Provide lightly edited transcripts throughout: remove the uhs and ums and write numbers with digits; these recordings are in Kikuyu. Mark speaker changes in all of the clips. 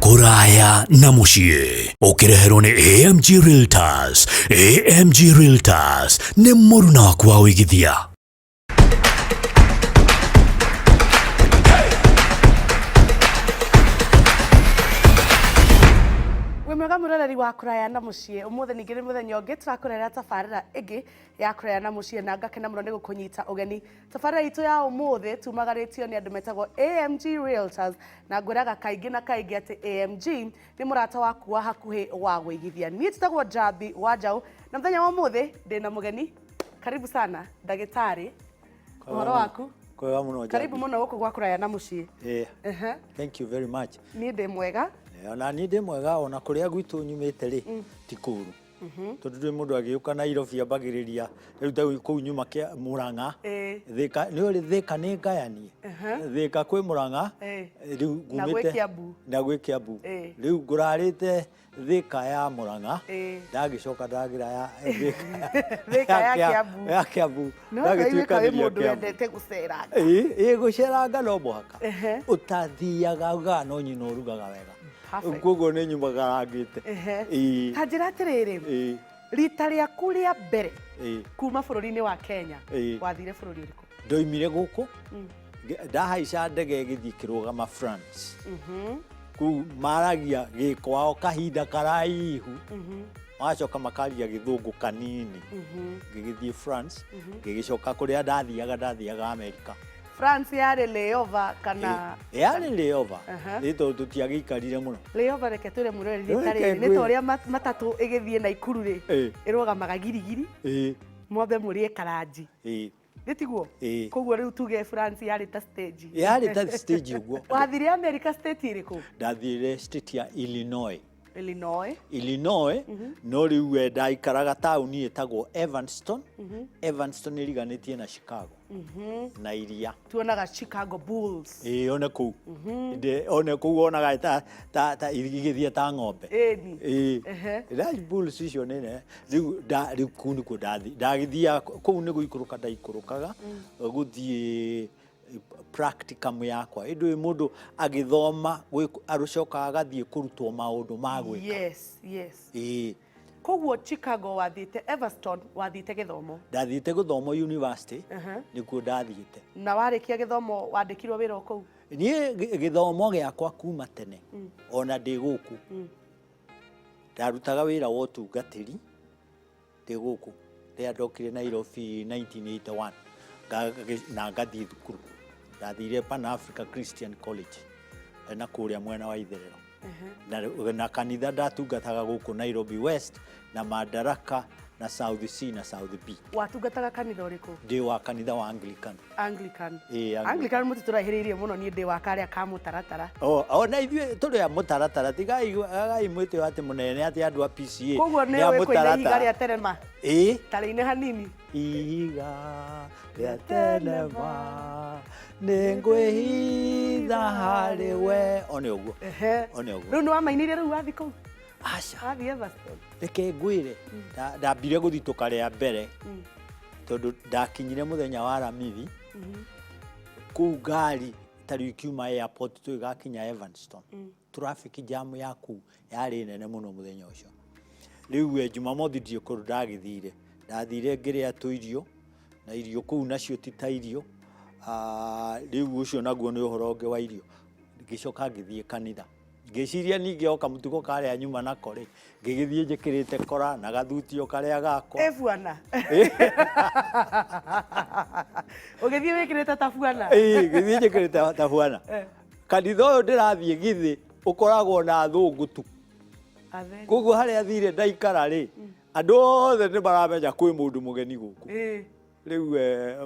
Speaker 1: Kũraya na mũciĩ ũkĩreherwo nĩ AMG Realtors. AMG Realtors nĩ mũruna waku wa ũigithia.
Speaker 2: Wĩ mwega mwĩroreri wa Kũraya na Mũciĩ. Ũmũthĩ ningĩ nĩ mũthenya ũngĩ tũrakũrehera tabarĩra ĩngĩ ya Kũraya na Mũciĩ na ngakena mũno nĩ gũkũnyita ũgeni. Tabarĩra itũ ya ũmũthĩ tumagarĩtio nĩ andũ metagwo AMG Realtors na ngwĩraga kaingĩ na kaingĩ atĩ AMG nĩ mũrata waku wa hakuhĩ wa gũigithia. Niĩ njĩtagwo Njambi wa Njaũ na mũthenya wa ũmũthĩ ndĩna mũgeni. Karibu sana ndagĩtarĩ. Ũhoro waku?
Speaker 3: Kwega mũno.
Speaker 2: Karibu mũno gũkũ gwa Kũraya na Mũciĩ.
Speaker 3: Yeah. Thank you very much.
Speaker 2: Niĩ ndĩ mwega.
Speaker 3: Ona niĩ ndĩ mwega ona kũrĩa gwitũ nyumĩte rĩ ti kũũru. Tondũ ndũĩ mũndũ agĩũka Nairobi ambagĩrĩria rĩu ta kũu nyuma kĩa Murang'a. Thĩka nĩ ũrĩ Thĩka nĩ ngayanie. Thĩka kwĩ Murang'a rĩu
Speaker 2: Na gwĩ Kiambu.
Speaker 3: Na gwĩ Kiambu. Rĩu ngũrarĩte Thĩka ya Murang'a ndagĩcoka ndagĩra ya
Speaker 2: Thĩka ya Kiambu.
Speaker 3: Ya Kiambu.
Speaker 2: No ndagĩtuĩka wĩ mũndũ wendete gũceranga.
Speaker 3: Ĩĩ gũceranga no mũhaka. Ũtathiaga ugaga no nyina ũrugaga wega. Koguo nĩ nyumagarangĩte.
Speaker 2: Ta njĩra atĩrĩrĩ, rita rĩaku rĩa mbere kuma bũrũri-inĩ wa Kenya wathire bũrũri ũrĩkũ?
Speaker 3: Ndoimire gũkũ ndahaica ndege ĩgĩthiĩ kĩrũgama France. Kũu maragia gĩkwao kahinda karaihu magacoka makaria gĩthũngũ kanini. Ngĩgĩthiĩ France, ngĩgĩcoka kũrĩa ndathiaga ndathiaga Amerika.
Speaker 2: France yarĩ layover kana
Speaker 3: Yarĩ layover nĩ tondũ tũtiagĩikarire mũno.
Speaker 2: Layover reke twĩre mwĩroreri nĩ tarĩrĩ nĩ ta ũrĩa matatũ ĩgĩthiĩ Naikuru rĩ ĩrũgamaga girigiri mwambe mũrĩe karanji. Nĩ tiguo? Koguo rĩu tuge France yarĩ ta stage.
Speaker 3: Yarĩ ta stage ũguo.
Speaker 2: Wathire America state ĩrĩkũ?
Speaker 3: Ndathire state ya Illinois.
Speaker 2: Illinois.
Speaker 3: Illinois, no rĩu we ndaikaraga taũni ĩtagwo Evanston. Evanston ĩriganĩtie na Chicago na iria.
Speaker 2: Tuonaga Chicago Bulls.
Speaker 3: Ĩĩ one kũu. One kũu wonaga ta ta ta igĩthiĩ ta ng'ombe.
Speaker 2: Ĩni.
Speaker 3: Ĩĩ. Bulls icio nĩ nene. Rĩu rĩu kũu nĩkuo ndathiĩ. Ndagĩthiaga kũu nĩ gũikũrũka ndaikũrũkaga gũthiĩ practicum yakwa. Ĩndĩ mũndũ agĩthoma arũcokaga agathiĩ kũrutwo maũndũ ma gwĩka.
Speaker 2: Yes, yes.
Speaker 3: Ĩĩ.
Speaker 2: Koguo Chicago wathiĩte Evanston wathiĩte gĩthomo?
Speaker 3: Ndathiĩte gũthomo university nĩkuo ndathiĩte.
Speaker 2: Na warĩkia gĩthomo wandĩkirwo wĩra o kũu?
Speaker 3: Niĩ gĩthomo gĩakwa kuma tene ona ndĩ gũkũ ndarutaga wĩra wa ũtungatĩri ndĩ gũkũ rĩrĩa ndokire Nairobi 1981 na ngathiĩ thukuru. Ndathire Pan Africa Christian College na kũrĩa mwena wa itherero. Na kanitha ndatungataga gũkũ Nairobi West na Madaraka na South C na South B.
Speaker 2: Watungataga kanitha ũrĩkũ?
Speaker 3: Ndĩ wa kanitha wa Anglican.
Speaker 2: Anglican.
Speaker 3: Ĩĩ,
Speaker 2: Anglican. Anglican mũtitũraihĩrĩirie mũno, niĩ ndĩ wa karĩa ka mũtaratara.
Speaker 3: O na ithuĩ tũrĩ a mũtaratara, tigai mwĩtĩo atĩ mũnene atĩ andũ a PCA.
Speaker 2: Koguo nĩ ũĩ kũina ihiga rĩa terema?
Speaker 3: Ĩĩ.
Speaker 2: Ta rĩine hanini.
Speaker 3: Ihiga rĩa tenema nĩ ngwĩhitha harĩ we. One ũguo. One ũguo.
Speaker 2: Rĩu nĩ wamainĩire rĩu wathiĩ kũu?
Speaker 3: Aca.
Speaker 2: Wathiĩ Everston?
Speaker 3: Reke ngwĩre, ndambire gũthitũka rĩa mbere tondũ ndakinyire mũthenya wa Aramithi kũu ngari ta rĩu ikiuma airport tũgĩgakinya Evanston. Traffic jam ya kũu yarĩ nene mũno mũthenya ũcio. Rĩu we Jumamothi ndirĩ kũndũ ndagĩthire. Ndathire ngĩrĩa tũirio na irio kũu nacio ti ta irio. Rĩu ũcio naguo nĩ ũhoro ũngĩ wa irio. Ngĩcoka ngĩthiĩ kanitha. Ngĩciria ningĩ o kamũtugo karĩa nyuma nako rĩ, ngĩgĩthiĩ njĩkĩrĩte kora na gathuti o karĩa gakwa.
Speaker 2: Ĩ buana. Ũgĩthiĩ wĩkĩrĩte ta buana.
Speaker 3: Ĩĩ, ngĩthiĩ njĩkĩrĩte ta buana. Kanitha ũyũ ndĩrathiĩ githĩ ũkoragwo na athũngũ tu. Koguo harĩa thire ndaikara rĩ, andũ othe nĩ maramenya kwĩ mũndũ mũgeni gũkũ. Rĩu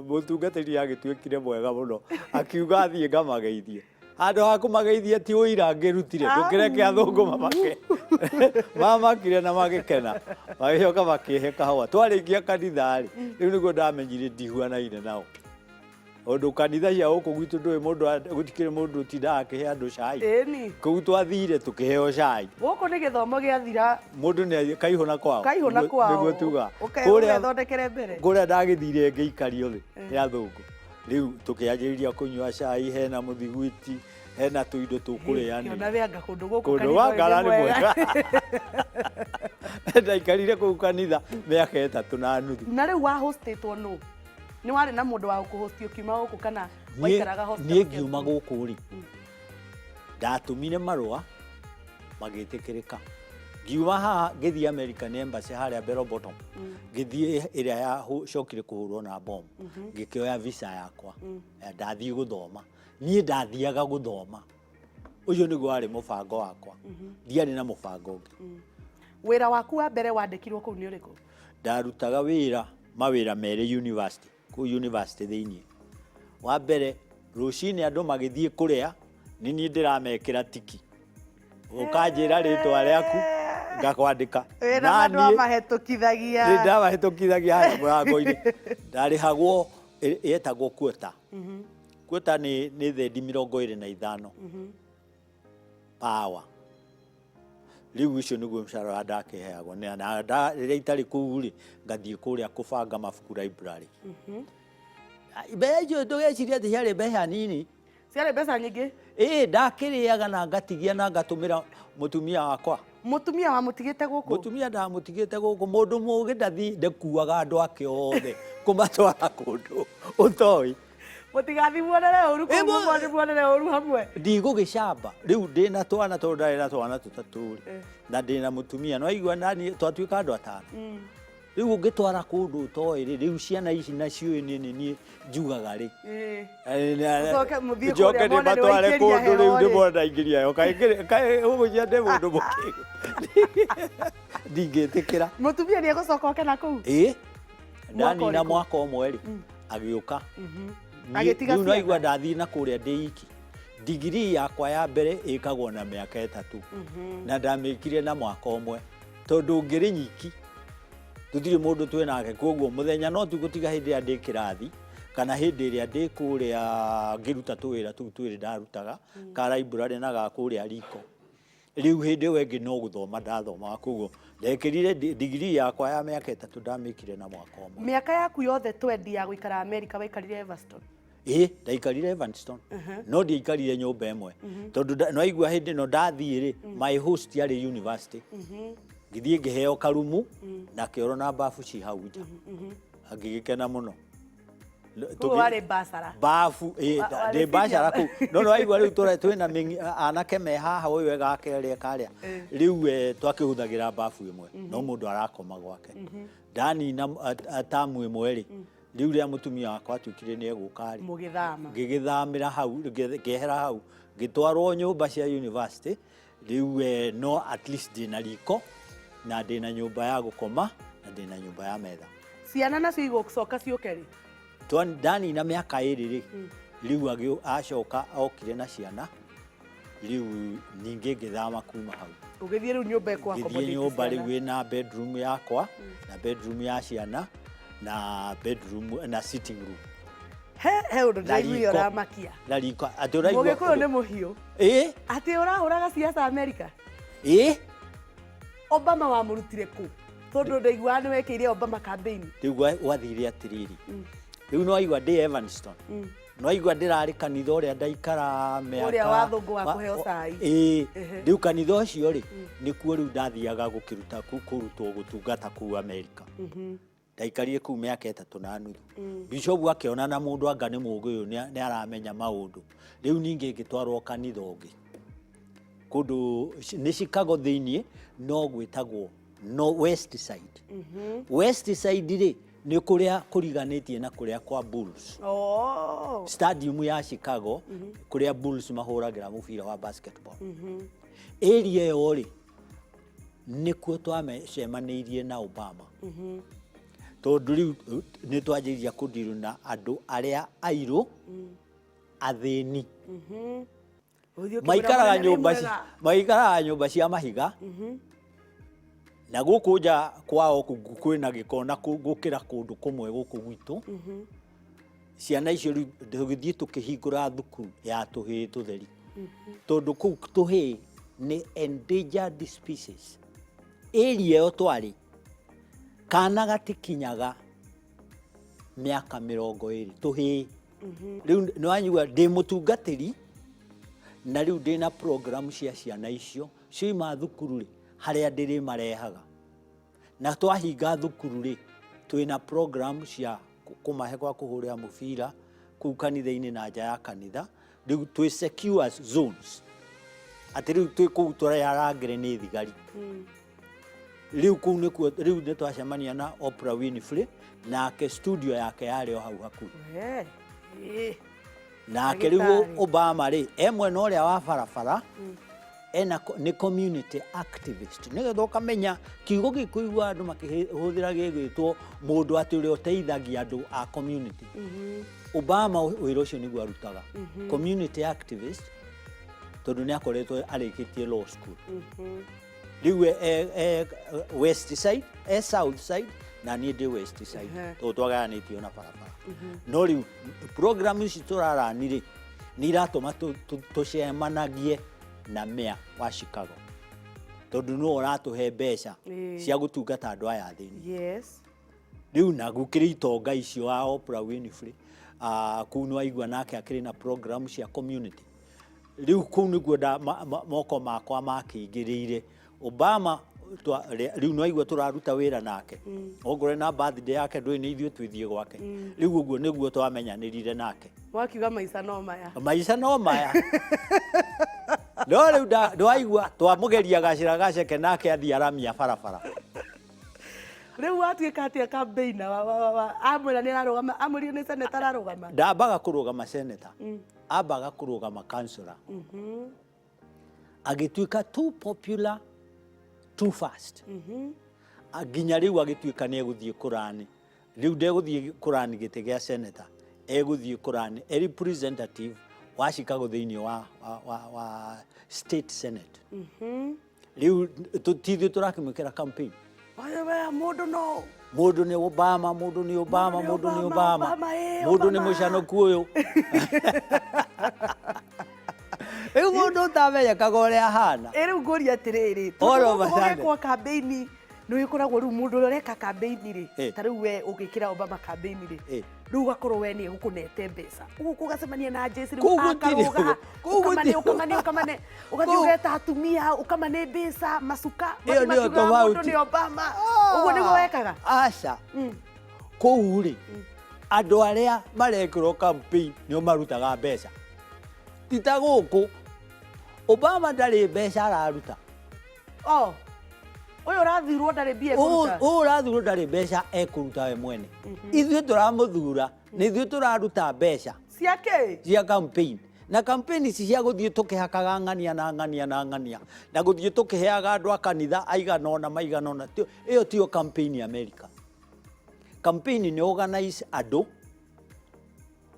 Speaker 3: mũtungatĩri agĩtuĩkire mwega mũno, akiuga athiĩ ngamageithie. Handũ ha kũmageithia ti ũira ngĩrutire, ndũkĩreke athũngũ mamake. Mamakire na magĩkena, magĩcoka makĩhe kahũa. Twarĩkia kanitha rĩ, rĩu nĩguo ndamenyire ndihuanaine nao. Tondũ kanitha cia gũkũ gwitũ ndũĩ mũndũ gũtikĩrĩ mũndũ ũtindaga akĩhe andũ cai.
Speaker 2: Ĩni.
Speaker 3: Kũu twathire tũkĩheo cai.
Speaker 2: Gũkũ nĩ gĩthomo gĩathira.
Speaker 3: Mũndũ nĩ kaihũ na kwao.
Speaker 2: Kaihũ na kwao.
Speaker 3: Nĩguo tugaga.
Speaker 2: Ũgethondekere mbere.
Speaker 3: Kũrĩa ndagĩthire ngĩikario thĩ nĩ athũngũ. Rĩu tũkĩanjĩrĩria kũnyua cai, hena mũthiguiti, hena tũindo tũkũrĩanĩra.
Speaker 2: Kĩona wĩanga kũndũ gũkũ
Speaker 3: Kũndũ
Speaker 2: kanitha
Speaker 3: gwa
Speaker 2: ũyũ
Speaker 3: ngara
Speaker 2: nĩ
Speaker 3: nĩ
Speaker 2: mwega.
Speaker 3: mwega. Ndaikarire kũu kanitha mĩaka 3 na nuthu.
Speaker 2: Na rĩu wahostĩtwo nũ? Nĩ warĩ na mũndũ wa gũkũhosti ũkiuma gũkũ kana waikaraga hostel?
Speaker 3: Niĩ ngiuma gũkũ rĩ, ndatũmire marũa magĩtĩkĩrĩka. Ngiuma haha ngĩthiĩ American Embassy harĩa Bell Bottom, ngĩthiĩ ĩrĩa yacokire kũhũrwo na bomu, ngĩkĩoya visa yakwa. Ndathiĩ gũthoma. Niĩ ndathiaga gũthoma, ũcio nĩguo warĩ mũbango wakwa, ndiarĩ na mũbango ũngĩ.
Speaker 2: Wĩra waku wa mbere wandĩkirwo kũu nĩ ũrĩkũ?
Speaker 3: Ndarutaga wĩra mawĩra merĩ university, kũu university thĩinĩ. Wa mbere, rũcinĩ andũ magĩthiĩ kũrĩa, nĩ niĩ ndĩramekĩra tiki. Ũkanjĩra rĩtwa rĩaku, ngakwandĩka.
Speaker 2: Wĩra
Speaker 3: Na
Speaker 2: andũ amahetũkithagia?
Speaker 3: Nĩ ndamahĩtũkithagia harĩa mũrango-inĩ. Ndarĩhagwo, yetagwo quota. Quota nĩ thendi 25 power. Rĩu ũcio nĩguo mũcara ũrĩa ndakĩheagwo. Na rĩrĩa itarĩ kũu rĩ, ngathiĩ kũrĩa kũbanga mabuku library. Mbeca icio ndũgecirie atĩ ciarĩ mbeca nini.
Speaker 2: Ciarĩ mbeca nyingĩ.
Speaker 3: Ĩĩ, ndakĩrĩaga na ngatigia na ngatũmĩra mũtumia wakwa.
Speaker 2: Mũtumia wamũtigĩte gũkũ?
Speaker 3: Mũtumia ndamũtigĩte gũkũ. Mũndũ mũgĩ ndathi ndekuaga andũ ake othe kũmatwara kũndũ ũtoĩ.
Speaker 2: Mũtigathi muonere ũru kũu, muonere ũru hamwe.
Speaker 3: Ndigũgĩcamba rĩu ndĩna twana, tondũ ndarĩ na twana tũtatũ rĩ, na ndĩna mũtumia, no aigua nani twatuĩka andũ atano. Rĩu ũngĩtwara kũndũ ũtoĩ rĩ, rĩu ciana ici nacio niĩ nĩ niĩ njugaga rĩ.
Speaker 2: Ũcoke mũthiĩ
Speaker 3: Njoke
Speaker 2: kũrĩa muone nĩ
Speaker 3: ndĩmatware
Speaker 2: waingĩria
Speaker 3: kũndũ
Speaker 2: heho
Speaker 3: rĩu
Speaker 2: rĩ.
Speaker 3: ndĩmone ndaingĩria heho. Kaĩ ũgũcia ndĩ mũndũ mũkĩgu? Ndingĩtĩkĩra.
Speaker 2: Mũtumia nĩ egũcoka oke na kũu?
Speaker 3: Ĩĩ.
Speaker 2: Mwaka
Speaker 3: Ndanina
Speaker 2: ũrĩkũ?
Speaker 3: mwaka ũmwe rĩ, agĩũka.
Speaker 2: Agĩtiga
Speaker 3: Rĩu naigua
Speaker 2: ciana?
Speaker 3: ndathiĩ na kũrĩa ndĩ iki. Ndigirii yakwa ya mbere ĩkagwo na mĩaka 3, na ndamĩkire na mwaka ũmwe, tondũ ngĩrĩ nyiki, tũtirĩ mũndũ twĩ nake. Koguo mũthenya no tu gũtiga hĩndĩ ĩrĩa ndĩ kĩrathi kana hĩndĩ ĩrĩa ndĩ kũrĩa ngĩruta tũwĩra tũu twĩrĩ ndarutaga, ka library na ga kũrĩa riko. Rĩu hĩndĩ ĩyo ĩngĩ no gũthoma ndathomaga. Koguo ndekĩrire ndigirii yakwa ya mĩaka 3, ndamĩkire na mwaka ũmwe.
Speaker 2: Mĩaka yaku yothe 20 ya gũikara America waikarire Evanston?
Speaker 3: Ĩĩ, ndaikarire Evanston, no ndiaikarire nyũmba ĩmwe, tondũ nĩwaigua hĩndĩ ĩno ndathiĩ rĩ, my host yarĩ university. Ngĩthiĩ ngĩheo karumu na kĩoro na bafu ci hau nja, ngĩgĩkena mũno.
Speaker 2: Koguo warĩ basara?
Speaker 3: Bafu ĩĩ.
Speaker 2: Warĩ
Speaker 3: Ndĩ bacara
Speaker 2: senior.
Speaker 3: kũu, no nĩwaigua rĩu twĩna anake me haha, ũyũ egake ũrĩa karĩa. Rĩu twakĩhũthagĩra bafu ĩmwe, no mũndũ arakoma gwake. Ndanina tamu ĩmwe rĩ, rĩu rĩa mũtumia wakwa atuĩkire nĩ egũka rĩ,
Speaker 2: Mũgĩthama.
Speaker 3: Ngĩgĩthamĩra hau, ngĩehera hau, ngĩtwarwo nyũmba cia university. Rĩu no at least ndĩna riko na ndĩna nyũmba ya gũkoma na ndĩna nyũmba ya metha.
Speaker 2: Ciana nacio igũcoka ciũke rĩ?
Speaker 3: Ndanina mĩaka 2 rĩ, rĩu acoka okire na ciana. Rĩu ningĩ ngĩthama kuma hau.
Speaker 2: Ũgĩthiĩ rĩu nyũmba ĩkũ
Speaker 3: Ngĩthiĩ
Speaker 2: accommodate
Speaker 3: nyũmba
Speaker 2: ciana?
Speaker 3: rĩu ĩna bedroom yakwa na bedroom ya ciana na bedroom na sitting room.
Speaker 2: He ũndũ
Speaker 3: Na
Speaker 2: ndĩraiguire
Speaker 3: riko.
Speaker 2: ũramakia.
Speaker 3: Na riko atĩ ũraigua.
Speaker 2: Mũgĩkũyũ nĩ mũhiũ.
Speaker 3: Ĩĩ.
Speaker 2: Atĩ ũrahũraga siasa Amerika?
Speaker 3: Ĩĩ.
Speaker 2: Obama wamũrutire kũ? Tondũ ndaiguaga nĩ wekĩire Obama campaign.
Speaker 3: Rĩu gwathire atĩrĩrĩ, rĩu nĩwaigua ndĩ Evanston, nĩwaigua ndĩrarĩ kanitha ũrĩa ndaikara mĩaka
Speaker 2: Ũrĩa wa thũngũ wa kũheo cai.
Speaker 3: Ĩĩ. Rĩu kanitha ũcio rĩ, nĩkuo rĩu ndathiaga gũkĩruta kũrutwo gũtungata kũu Amerika. Ndaikarire kũu mĩaka 3 na nuthu. Bishop akĩona na mũndũ anga nĩ mũgĩ ũyũ nĩ aramenya maũndũ. Rĩu ningĩ ngĩtwarwo kanitha ũngĩ kũndũ nĩ Chicago thĩiniĩ, no gwĩtagwo no West Side. West Side rĩ, nĩ kũrĩa kũriganĩtie na kũrĩa kwa Bulls stadium ya Chicago, kũrĩa Bulls mahũragĩra mũbira wa basketball. Area ĩyo rĩ, nĩkuo twacemanĩirie na Obama, tondũ rĩu nĩ twanjĩrĩria kũndiru na andũ arĩa airũ athĩni.
Speaker 2: Ũthiĩ ũkĩmwĩra
Speaker 3: Maikaraga
Speaker 2: mũnene wĩ
Speaker 3: nyũmba
Speaker 2: mwega.
Speaker 3: Maikaraga nyũmba cia mahiga, na gũkũ nja kwao kwĩna gĩko na gũkĩra kũndũ kũmwe gũkũ gwitũ. Ciana icio rĩu tũgĩthiĩ tũkĩhingũra thukuru ya tũhĩĩ tũtheri, tondũ kũu tũhĩĩ nĩ endangered species. Area ĩyo twarĩ, kana gatikinyaga mĩaka 20 tũhĩĩ. Rĩu nĩwanyigua ndĩ mũtungatĩri na rĩu ndĩna program cia ciana icio cioima thukuru rĩ, harĩa ndĩrĩmarehaga. Na twahinga thukuru rĩ, twĩna program cia kũmahe gwa kũhũrĩra mũbira kũu kanitha-inĩ na nja ya kanitha. Rĩu twĩ secure zones, atĩ rĩu twĩ kũu tũrĩ arangĩre nĩ thigari. Rĩu kũu nĩkuo rĩu nĩ twacemania na Oprah Winfrey, nake studio yake yarĩ o hau hakuhĩ. Nake rĩu
Speaker 2: Ndagĩtarĩ.
Speaker 3: Obama rĩ, e mwena ũrĩa wa barabara, ena nĩ community activist, nĩgetha ũkamenya kiugo gĩkũigua andũ makĩhũthĩra gĩgwĩtwo mũndũ atĩ ũrĩa ũteithagia andũ a community. Obama wĩra ũcio nĩguo arutaga, community activist, tondũ nĩ akoretwo arĩkĩtie law school. Rĩu e west side, e south side, na niĩ ndĩ west side, tondũ twagayanĩtio na barabara. No rĩu program ici tũrarani rĩ, nĩ iratũma tũcemanagie na mayor wa Chicago, tondũ nĩwe ũratũhe mbeca cia gũtungata andũ aya athĩni. Rĩu na gũkĩrĩ itonga icio a Oprah Winfrey, kũu nĩwaigua nake akĩrĩ na program cia community. Rĩu kũu nĩkuo moko makwa makĩingĩrĩire Obama. Rĩu nĩwaigua tũraruta wĩra nake. Ongorwo na birthday yake ndũĩ nĩ ithuĩ twĩthiĩ gwake. Rĩu ũguo nĩguo twamenyanĩrire nake.
Speaker 2: Mwakiuga maica no maya.
Speaker 3: Maica no maya. No rĩu ndwaigua twamũgeria gacĩra gaceke, nake athiĩ aramia barabara.
Speaker 2: Rĩu watuĩka atĩa campaigner amwĩra nĩ ararũgama, amwĩrire nĩ senator ararũgama?
Speaker 3: Ndambaga kũrũgama senator, ambaga kũrũgama councillor. Agĩtuĩka too popular too fast. Nginya rĩu agĩtuĩka nĩ egũthiĩ kũrani. Rĩu ndegũthiĩ kũrani gĩtĩ gĩa senator, egũthiĩ kũrani e representative wa Chicago thĩinĩ wa state senate. Rĩu ti ithuĩ tũrakĩmwĩkĩra campaign.
Speaker 2: Oye, we mũndũ no
Speaker 3: Mũndũ nĩ Obama, mũndũ nĩ Obama,
Speaker 2: Mũndũ nĩ
Speaker 3: mũndũ nĩ
Speaker 2: Obama,
Speaker 3: Obama,
Speaker 2: Obama,
Speaker 3: mũndũ nĩ
Speaker 2: Obama.
Speaker 3: mũcanoku ũyũ. Rĩu mũndũ ũtamenyekaga ũrĩa ahana.
Speaker 2: Ĩ rĩu ngũria atĩrĩrĩ,
Speaker 3: All of a sudden.
Speaker 2: gũgekwo campaign nĩ gĩkoragwo rĩu mũndũ ũrĩa ũreka campaign rĩ, ta rĩu we ũgĩkĩra Obama campaign rĩ, rĩu ũgakorwo we nĩ egũkũnete mbeca, ũgũka ũgacemania na Jesse rĩu
Speaker 3: Kũu gũtirĩ
Speaker 2: akarũga,
Speaker 3: ũguo. Kũu
Speaker 2: ũkamane
Speaker 3: gũtirĩ
Speaker 2: ũkamane ũkamane, ũgathiĩ ũgeta atumia ũkamane mbeca macuka,
Speaker 3: Ĩyo
Speaker 2: mathiĩ
Speaker 3: nĩyo
Speaker 2: makiugaga mũndũ
Speaker 3: tofauti.
Speaker 2: nĩ Obama. Ũguo nĩguo wekaga?
Speaker 3: Aca. Kũu rĩ, andũ arĩa marekĩrwo campaign nĩo marutaga mbeca, ti ta gũkũ. Obama ndarĩ mbeca araruta.
Speaker 2: Oh, ũyũ ũrathurwo ndarĩ mbia ekũruta.
Speaker 3: Ũyũ ũrathurwo ndarĩ mbeca ekũruta we mwene. Ithuĩ tũramũthura nĩ ithuĩ tũraruta mbeca.
Speaker 2: Cia kĩ?
Speaker 3: Cia campaign. Na campaign ici cia gũthiĩ tũkĩhakaga ng'ania na ng'ania na ng'ania, na gũthiĩ tũkĩheaga andũ a kanitha aigana ũna maigana ũna, ĩyo tiyo campaign ya America. Campaign nĩ organize andũ,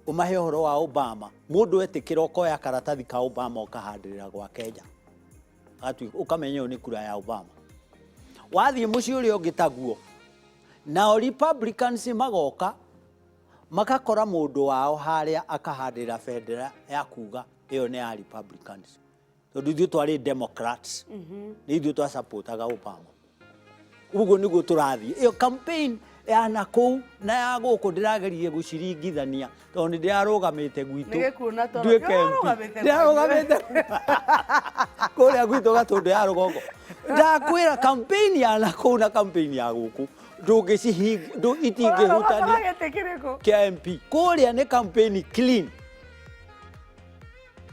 Speaker 3: ũmahe ũhoro wa Obama. Mũndũ etĩkĩra ũkoya karatathi ka Obama ũkahandĩrĩra gwake nja, agatuĩka ũkamenya ũyũ nĩ kura ya Obama. Wathiĩ mũciĩ ũrĩa ũngĩ taguo, nao Republicans magoka makakora mũndũ wao harĩa akahandĩra bendera ya kuga ĩyo nĩ ya Republicans, tondũ ithuĩ twarĩ Democrats, nĩ ithuĩ twasupportaga Obama. Ũguo nĩguo tũrathiĩ. Ĩyo campaign ya na kũu na ya gũkũ ndĩrageria gũciringithania, tondũ nĩ ndĩrarũgamĩte gwitũ.
Speaker 2: Nĩ gĩkuũ na toro.
Speaker 3: Nduĩke MP.
Speaker 2: Nĩũrarũgamĩte?
Speaker 3: Ndĩrarũgamĩte kũrĩa gwitũ Gatũndũ ya rũgongo. Ndakwĩra campaign ya na kũu na campaign ya gũkũ itingĩhutania.
Speaker 2: Ũrarũgama gĩtĩ kĩrĩkũ?
Speaker 3: Kĩa MP. Kũrĩa nĩ campaign clean.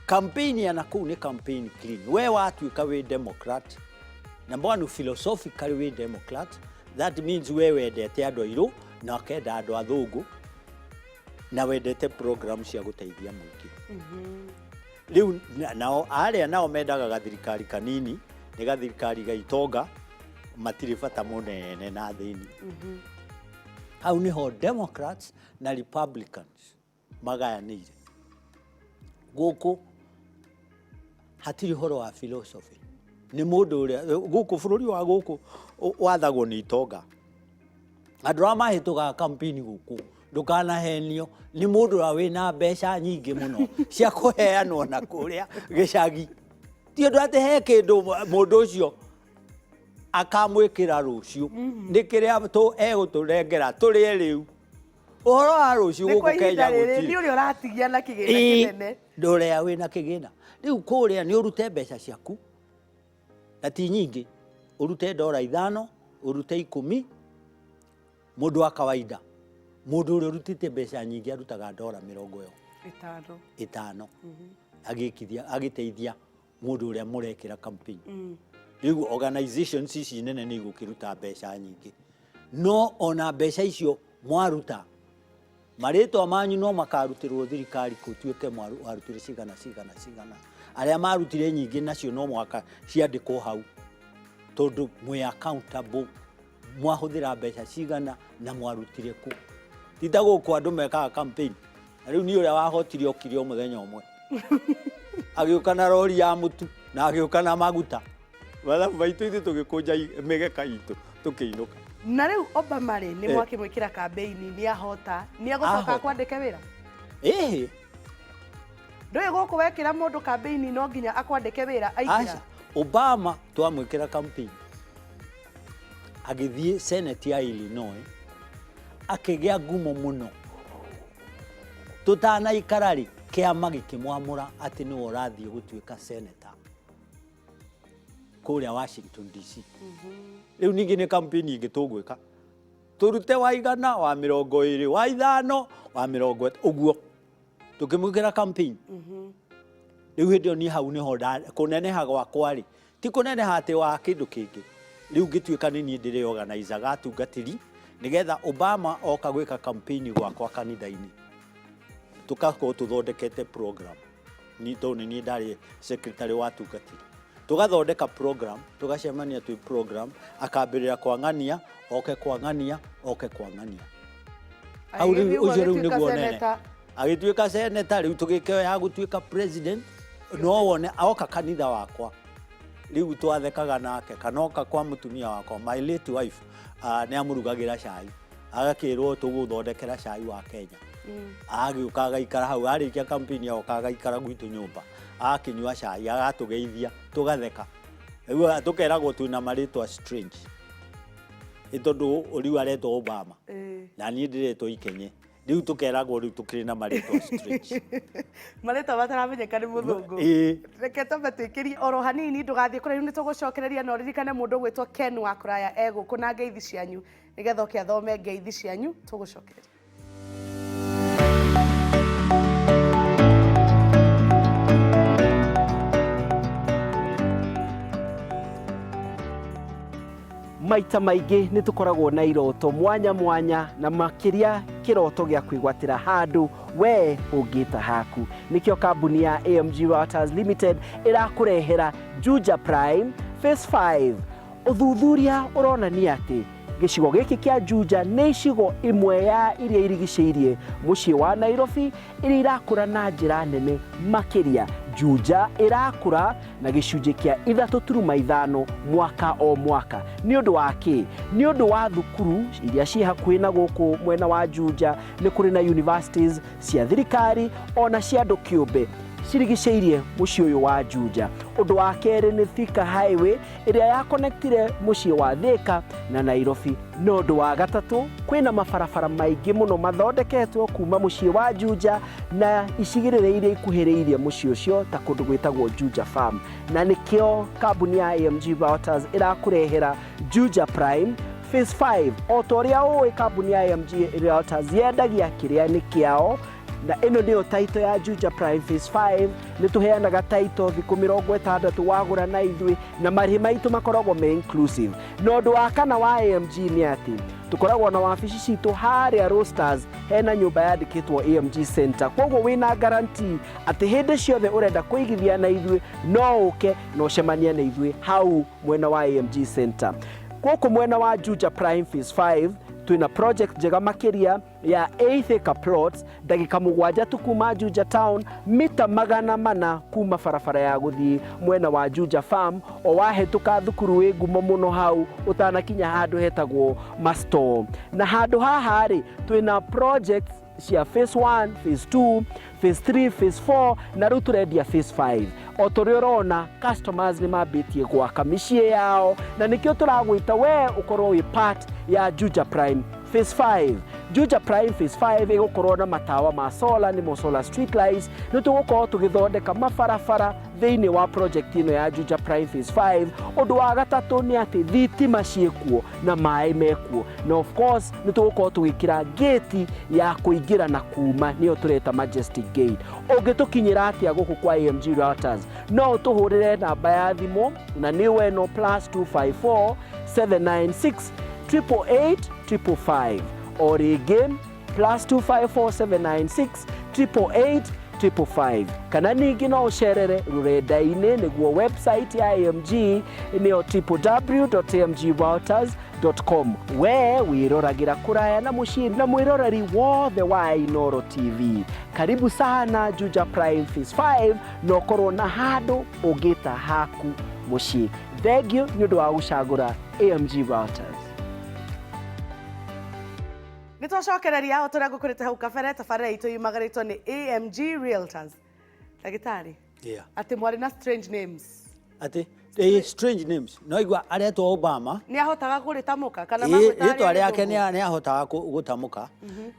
Speaker 3: Campaign ya na kũu nĩ campaign clean. We watuĩka wĩ Democrat, number one, philosophically wĩ Democrat, that means we wendete andũ airũ na ũkenda andũ athũngũ na wendete program cia gũteithia mũingĩ. Rĩu nao arĩa nao mendaga gathirikari kanini, nĩ gathirikari ga itonga, matirĩ bata mũnene na thĩni. Hau nĩho Democrats na Republicans magayanĩire. Gũkũ hatirĩ ũhoro wa philosophy. Nĩ mũndũ ũrĩa gũkũ bũrũri wa gũkũ wathagwo nĩ itonga. Andũ arĩa mahĩtũkaga campaign gũkũ, ndũkanahenio nĩ mũndũ ũrĩa wĩna mbeca nyingĩ mũno cia kũheanwo na kũrĩa gĩcagi. Ti ũndũ atĩ he kĩndũ mũndũ ũcio akamwĩkĩra rũciũ, nĩ kĩrĩa egũtũnengera tũrĩe rĩu. Ũhoro wa rũciũ
Speaker 2: Nĩ kwa
Speaker 3: gũkũ Kenya
Speaker 2: ihinda rĩrĩ
Speaker 3: gũtirĩ.
Speaker 2: nĩ ũrĩa ũratigia na kĩgĩna
Speaker 3: Ĩĩ,
Speaker 2: kĩnene.
Speaker 3: ndũrĩa wĩna kĩgĩna rĩu kũrĩa nĩ ũrute mbeca ciaku na ti nyingĩ, ũrute $5, ũrute 10, mũndũ wa kawaida. Mũndũ ũrĩa ũrutĩte mbeca nyingĩ arutaga ndora mĩrongo ĩyo
Speaker 2: 50.
Speaker 3: 50 agĩkithia, agĩteithia mũndũ ũrĩa mũrekĩra campaign. Rĩu organizations ici nene nĩ igũkĩruta mbeca nyingĩ, no ona mbeca icio mwaruta, marĩtwa manyu no makarutĩrwo thirikari gũtuĩke warutire cigana cigana cigana. Arĩa marutire nyingĩ nacio no mũhaka ciandĩkwo hau, tondũ mwĩ accountable mwahũthĩra mbeca cigana na mwarutire kũ. Ti ta gũkũ andũ mekaga campaign. Na rĩu niĩ ũrĩa wahotire okire o mũthenya ũmwe, agĩũka na rori ya mũtu na agĩũka na maguta. Mathabu maitũ ithuĩ tũgĩkũnja mĩgeka itũ tũkĩinũka.
Speaker 2: Na rĩu Obama rĩ, nĩ mwakĩmwĩkĩra campaign, nĩ ahota, nĩ egũcoka
Speaker 3: Ahota.
Speaker 2: akwandĩke wĩra?
Speaker 3: Ĩhĩ.
Speaker 2: Ndũĩ gũkũ wekĩra mũndũ campaign no nginya akwandĩke wĩra aingĩra?
Speaker 3: Aca, Obama twamwĩkĩra campaign agĩthiĩ Senate ya Illinois, akĩgĩa ngumo mũno. Tũtanaikara rĩ, kĩama gĩkĩmwamũra atĩ nĩwe ũrathiĩ gũtuĩka senator kũrĩa Washington DC. Rĩu ningĩ nĩ campaign ĩngĩ tũgwĩka, tũrute wa 100, wa 20, wa 5, wa mĩrongo ũguo, tũkĩmwĩkĩra campaign. Rĩu hĩndĩ ĩyo niĩ hau nĩho kũneneha gwakwa rĩ, ti kũneneha atĩ wa kĩndũ kĩngĩ. Rĩu ngĩtuĩka nĩ niĩ ndĩrĩorganizaga atungatĩri nĩgetha Obama oka gwĩka campaign gwakwa kanitha-inĩ, tũgakorwo tũthondekete program. Ni tondũ nĩ niĩ ndarĩ secretary wa atungatĩri, tũgathondeka program, tũgacemania twĩ program, akambĩrĩra kwang'ania, oke kwang'ania, oke kwang'ania. Hau rĩu
Speaker 2: Agĩthiĩ ũguo
Speaker 3: ũcio rĩu
Speaker 2: agĩtuĩka
Speaker 3: nĩguo nene.
Speaker 2: senator.
Speaker 3: Agĩtuĩka senator, rĩu tũgĩkĩoya ya gũtuĩka president. No wone oka kanitha wakwa, rĩu twathekaga nake, kana oka kwa mũtumia wakwa, my late wife, nĩ amũrugagĩra cai, agakĩrwo tũgũthondekera cai wa Kenya. Agĩũka agaikara hau, arĩkia campaign oka agaikara gwitũ nyũmba, akĩnyua cai, agatũgeithia, tũgatheka. Rĩu tũkeragwo twĩna marĩtwa strange, nĩ tondũ rĩu aretwo Obama na niĩ ndĩretwo Ikenye. Rĩu tũkeragwo rĩu tũkĩrĩ na marĩtwa strange.
Speaker 2: Marĩtwa mataramenyeka nĩ mũthũngũ.
Speaker 3: Ĩĩ.
Speaker 2: Reke twambe twĩkĩrie oro hanini, ndũgathiĩ kũraihu, nĩ tũgũcokereria, na ũririkane mũndũ ũgwĩtwo Ken wa kũraya e gũkũ na ngeithi cianyu, nĩgetha oke athome ngeithi cianyu, tũgũcokereria.
Speaker 4: Maita maingĩ nĩ tũkoragwo na iroto mwanya mwanya, na makĩria kĩroto gĩa kwĩgwatĩra handũ we ũngĩta haku. Nĩkĩo kambuni ya AMG Realtors Limited ĩrakũrehera Juja Prime Phase 5. Ũthuthuria ũronania atĩ gĩcigo gĩkĩ kĩa Juja nĩ icigo imwe ya iria irigicĩirie mũciĩ wa Nairobi iria irakũra na njĩra nene makĩria. Juja ĩrakũra na gĩcunjĩ kĩa 3.5 mwaka o mwaka. Nĩ ũndũ wa kĩ? Nĩ ũndũ wa thukuru iria ciĩ hakuhĩ na gũkũ mwena wa Juja. Nĩ kũrĩ na universities cia thirikari ona cia andũ kĩũmbe cirigicĩirie mũciĩ ũyũ wa Juja. Ũndũ wa kerĩ nĩ Thika Highway ĩrĩa yakonektire mũciĩ wa Thika na Nairobi. Na ũndũ wa gatatũ, kwĩna mabarabara maingĩ mũno mathondeketwo kuma mũciĩ wa Juja na icigĩrĩra iria ikuhĩrĩirie mũciĩ ũcio, ta kũndũ gwĩtagwo Juja Farm. Na nĩkĩo kambuni ya AMG Realtors ĩrakũrehera Juja Prime Phase 5. O ta ũrĩa ũĩ, kambuni ya AMG Realtors yendagia kĩrĩa nĩ kĩao, na ĩno nĩyo title ya Juja Prime Phase 5. Nĩ tũheanaga title thikũ 60 wagũra na ithuĩ, na marĩhi maitũ makoragwo me inclusive. Na ũndũ wa kana wa AMG nĩ atĩ tũkoragwo na wabici citũ harĩa Roasters, hena nyũmba yandĩkĩtwo AMG Center. Koguo wĩna guarantee atĩ hĩndĩ ciothe ũrenda kũigithia na ithuĩ, no ũke na ũcemanie na ithuĩ hau mwena wa AMG Center. Gũkũ mwena wa Juja Prime Phase 5 twĩna project njega makĩria ya 8 acre plots, ndagĩka 7 tu kuma Juja Town, mita 400 kuma barabara ya gũthiĩ mwena wa Juja Farm, o wahĩtũka thukuru wĩ ngumo mũno hau ũtanakinya handũ hetagwo Masto. Na handũ haha rĩ, twĩna projects cia phase 1, phase 2, phase 3, phase 4, na rĩu tũrendia phase 5. O tũrĩa ũrona, customers nĩ mambĩtie gwaka mĩciĩ yao, na nĩkĩo tũragwĩta we ũkorwo wĩ part ya Juja Prime Phase 5. Juja Prime Phase 5 ĩgũkorwo na matawa ma solar, nĩmo solar street lights. Nĩ tũgũkorwo tũgĩthondeka mabarabara thĩinĩ wa project ĩno ya Juja Prime Phase 5. Ũndũ wa gatatũ nĩ atĩ thitima ciĩkuo na maĩ mekuo, na of course nĩ tũgũkorwo tũgĩkĩra gate ya kũingĩra na kuma, nĩyo tũreta Majestic Gate. Ũngĩtũkinyĩra atĩa gũkũ kwa AMG Realtors? No ũtũhũrĩre namba ya thimũ na nĩyo ĩno, +254 796 888 555. O rĩngĩ, +254 796 888 555. Kana ningĩ no ũcerere rũrenda-inĩ, nĩguo website ya AMG, nĩyo www.amgrealtors.com. We wĩroragĩra Kũraya na Mũciĩ na mwĩroreri wothe wa Inoro TV, karibu sana Juja Prime Phase 5, na ũkorwo na handũ ũngĩta haku mũciĩ. Thengiũ nĩ ũndũ wa gũcagũra AMG Realtors.
Speaker 2: Nĩ twacokereria o tũrĩa ngũkũrĩte hau kabere, tabarĩra itũ yumagarĩtwo nĩ AMG Realtors. Ndagĩtarĩ, atĩ mwarĩ na strange names?
Speaker 3: Atĩ strange names, no igua aretwo Obama.
Speaker 2: Nĩ ahotaga kũrĩtamũka kana
Speaker 3: mamwĩtaga
Speaker 2: rĩtwa
Speaker 3: rĩtwa rĩake nĩ ahotaga gũtamũka,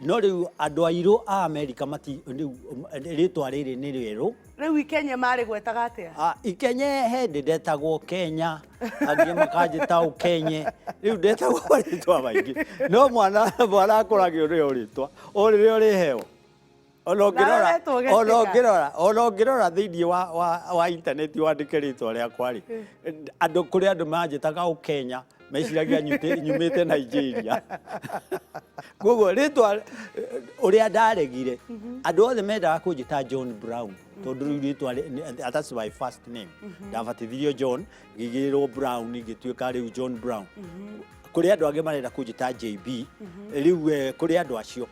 Speaker 3: no rĩu andũ airũ a Amerika mati rĩu rĩtwa rĩrĩ nĩ rĩerũ.
Speaker 2: Rĩu Ikenye marĩgwetaga atĩa?
Speaker 3: Ah, Ikenye hĩndĩ ndetagwo Kenya, angĩ makanjĩta Ũkenye, rĩu ndetagwo marĩtwa maingĩ, no mwana akũragio nĩyo rĩtwa o rĩrĩa ũrĩheo. Ona ũngĩrora
Speaker 2: Nawe wetwo Gĩtĩka.
Speaker 3: Ona ũngĩrora thĩinĩ wa internet wandĩke rĩtwa rĩakwa rĩ, andũ kũrĩ andũ manjĩtaga Ũkenya, meciragia nyumĩte Nigeria. Koguo rĩtwa ũrĩa ndaregire, andũ othe mendaga kũnjĩta John Brown, tondũ rĩu rĩtwa that's my first name. Ndabatithirio John, ngĩigĩrĩrwo Brown, ngĩtuĩka rĩu John Brown. Kũrĩ andũ angĩ marenda kũnjĩta JB, rĩu kũrĩ andũ acio.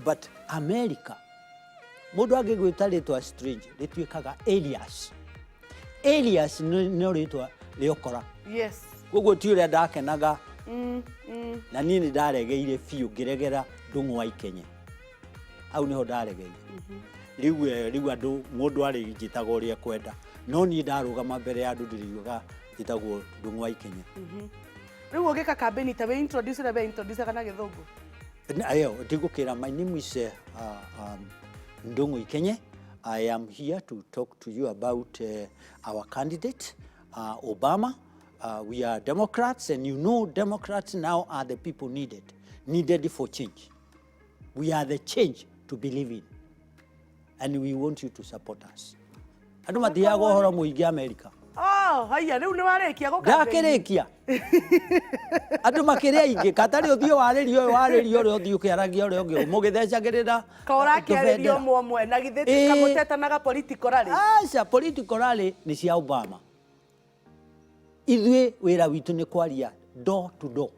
Speaker 3: But America, mũndũ angĩgwĩta rĩtwa strange, rĩtuĩkaga alias. Alias no rĩtwa rĩokora. Koguo ti ũrĩa ndakenaga. Na niĩ nĩ ndaregeire biũ, ngĩregera Ndũng'ũ wa Ikenye, hau nĩho ndaregeire. Rĩu rĩu andũ, mũndũ arĩ njĩtaga ũrĩa ekwenda, no niĩ ndarũgama mbere ya andũ ndĩriugaga njĩtagwo Ndũng'ũ wa Ikenye.
Speaker 2: Rĩu ũgĩka campaign ta wĩ introduce, ũrĩa we introduce na Gĩthũngũ?
Speaker 3: Ayo ndigũkĩra, "My name is Ndung'u Ikenye. I am here to talk to you about our candidate, Obama. We are Democrats, and you know Democrats now are the people needed for change. We are the change to believe in, and we want you to support us." Andũ matiheagwo ũhoro mũingĩ America.
Speaker 2: Oh, haiya, rĩu nĩ warĩkia gũ campaign?
Speaker 3: Ndakĩrĩkia, andũ makĩrĩ aingĩ katarĩ ũthiĩ warĩria ũyũ, warĩria ũrĩa, ũthiĩ ũkĩaragia ũrĩa ũngĩ, mũgĩthecagĩrĩra.
Speaker 2: Ka ũrakĩarĩria
Speaker 3: tũbendera.
Speaker 2: ũmwe ũmwe na githĩ kamũtetanaga political rally?
Speaker 3: Aca, political rally nĩ cia Obama. Ithuĩ wĩra witũ nĩ kwaria door to door.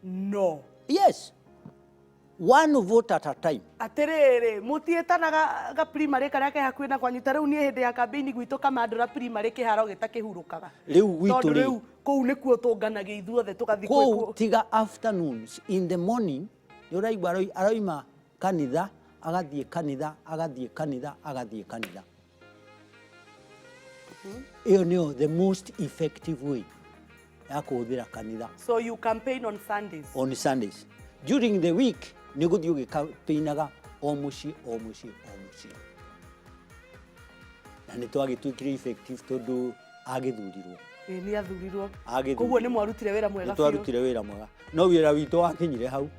Speaker 2: No.
Speaker 3: Yes, one vote at a time.
Speaker 2: Atĩrĩrĩ, mũtiĩtanaga ga primary karĩa ke hakuhĩ na kwanyu? Ta rĩu niĩ hĩndĩ ya campaign gwitũ Kamandũra primary, kĩharo gĩtakĩhurũkaga.
Speaker 3: Rĩu gwitũ
Speaker 2: tondũ
Speaker 3: rĩ,
Speaker 2: rĩu kũu nĩkuo tũnganagia ithuothe tũgathiĩ
Speaker 3: kũu tiga afternoons, in the morning nĩ ũraigua aroima kanitha, agathiĩ kanitha, agathiĩ kanitha, agathiĩ kanitha. Ĩyo nĩyo the most effective way ya kũhũthĩra kanitha.
Speaker 2: So you campaign on Sundays?
Speaker 3: On Sundays. During the week nĩ gũthiĩ ũgĩkampainaga o mũciĩ, o mũciĩ, o mũciĩ. Na nĩ twagĩtuĩkire effective tondũ agĩthurirwo.
Speaker 2: Ĩĩ, nĩ athurirwo.
Speaker 3: Agĩthurirwo.
Speaker 2: Koguo nĩ mwarutire wĩra mwega
Speaker 3: Nĩ
Speaker 2: biũ.
Speaker 3: Twarutire wĩra mwega, no wĩra witũ wakinyire hau,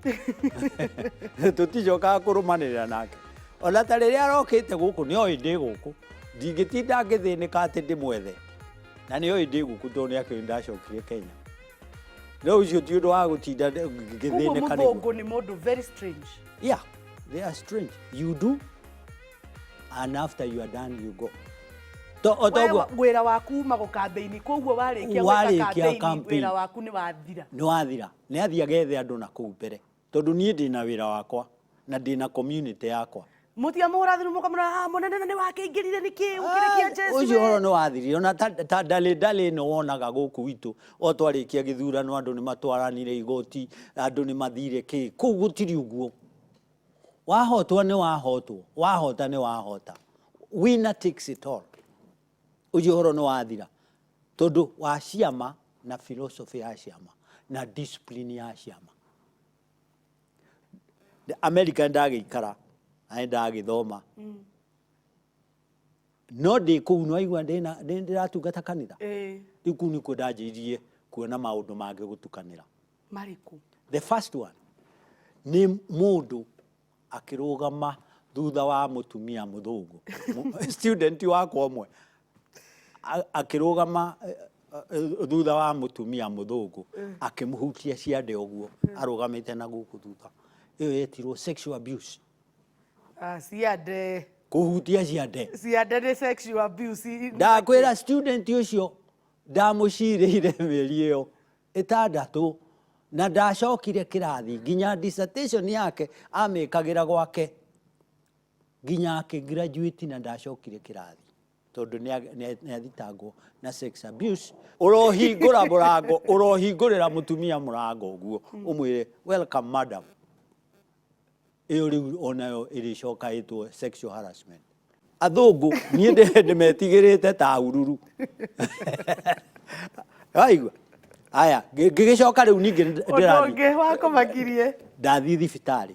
Speaker 3: tũticokaga kũrũmanĩrĩra nake. Ona ta rĩrĩa arokĩte gũkũ, nĩ oĩ ndĩ gũkũ, ndingĩtinda ngĩthĩnĩka atĩ ndĩmwethe, na nĩ oĩ ndĩ gũkũ tondũ nĩ akĩũĩ ndacokire Kenya. No ũcio ti ũndũ wa gũtinda
Speaker 2: Koguo
Speaker 3: ngĩthĩnĩka nĩguo.
Speaker 2: Mũthũngũ nĩ mũndũ very strange.
Speaker 3: Yeah, they are strange. You do, and after you are done, you go. To, o
Speaker 2: We
Speaker 3: toguo
Speaker 2: wĩra waku uma gũ-campaign, koguo warĩkia gwĩka
Speaker 3: Warĩkia
Speaker 2: campaign,
Speaker 3: campaign.
Speaker 2: wĩra waku nĩ wathira.
Speaker 3: Nĩ wathira. Nĩ athiĩ agethe andũ na kũu mbere, tondũ niĩ ndĩna wĩra wakwa na ndĩna community yakwa.
Speaker 2: Mũtiamũhũra thimũ mũkamũra, "Ah, mũnene, na nĩ wakĩingĩrire nĩkĩ ũkĩrekia Jesu?"
Speaker 3: Ũcio ũhoro nĩ wathirire. Ona ta ndalĩ ndalĩ ĩno wonaga gũkũ gwitũ, o twarĩkia gĩthurano andũ nĩ matwaranire igoti, andũ nĩ mathire kĩ kũu, gũtirĩ ũguo. Wahotwo nĩ wahotwo, wahota nĩ wahota. Winner takes it all. Ũcio ũhoro nĩ wathira, tondũ wa ciama na philosophy ya ciama na discipline ya ciama. America ndagĩikara na nĩndagĩthoma no ndĩ kũu nĩwaigua ndĩratungata kanitha. Rĩu kũu nĩkuo ndanjĩrĩirie kuona maũndũ mangĩ gũtukanĩra.
Speaker 2: Marĩkũ?
Speaker 3: The first one nĩ mũndũ akĩrũgama thutha wa mũtumia mũthũngũ, student wakwa ũmwe akĩrũgama thutha wa mũtumia mũthũngũ akĩmũhutia ciande ũguo arũgamĩte na gũkũ thutha. Ĩyo yetirwo sexual abuse.
Speaker 2: Ah, ciande.
Speaker 3: Kũhutia ciande.
Speaker 2: Ciande nĩ sexual abuse.
Speaker 3: Ndakwĩra student ũcio ndamũcirĩire mĩeri ĩyo ĩtandatũ na ndacokire kĩrathi nginya dissertation yake amĩkagĩra gwake nginya akĩ graduate na ndacokire kĩrathi tondũ nĩ athitangwo na sex abuse. Ũrohingũra mũrango, ũrohingũrĩra mũtumia mũrango ũguo ũmwĩre welcome madam. Ĩyo rĩu onayo ĩrĩcoka ĩtwo sexual harassment. Athũngũ niĩ ndĩmetigĩrĩte ta ururu. Waigua? Aya, ngĩgĩcoka rĩu ningĩ
Speaker 2: Ũndũ ndĩrathiĩ. Ũngĩ wakũmakirie?
Speaker 3: Ndathiĩ thibitarĩ.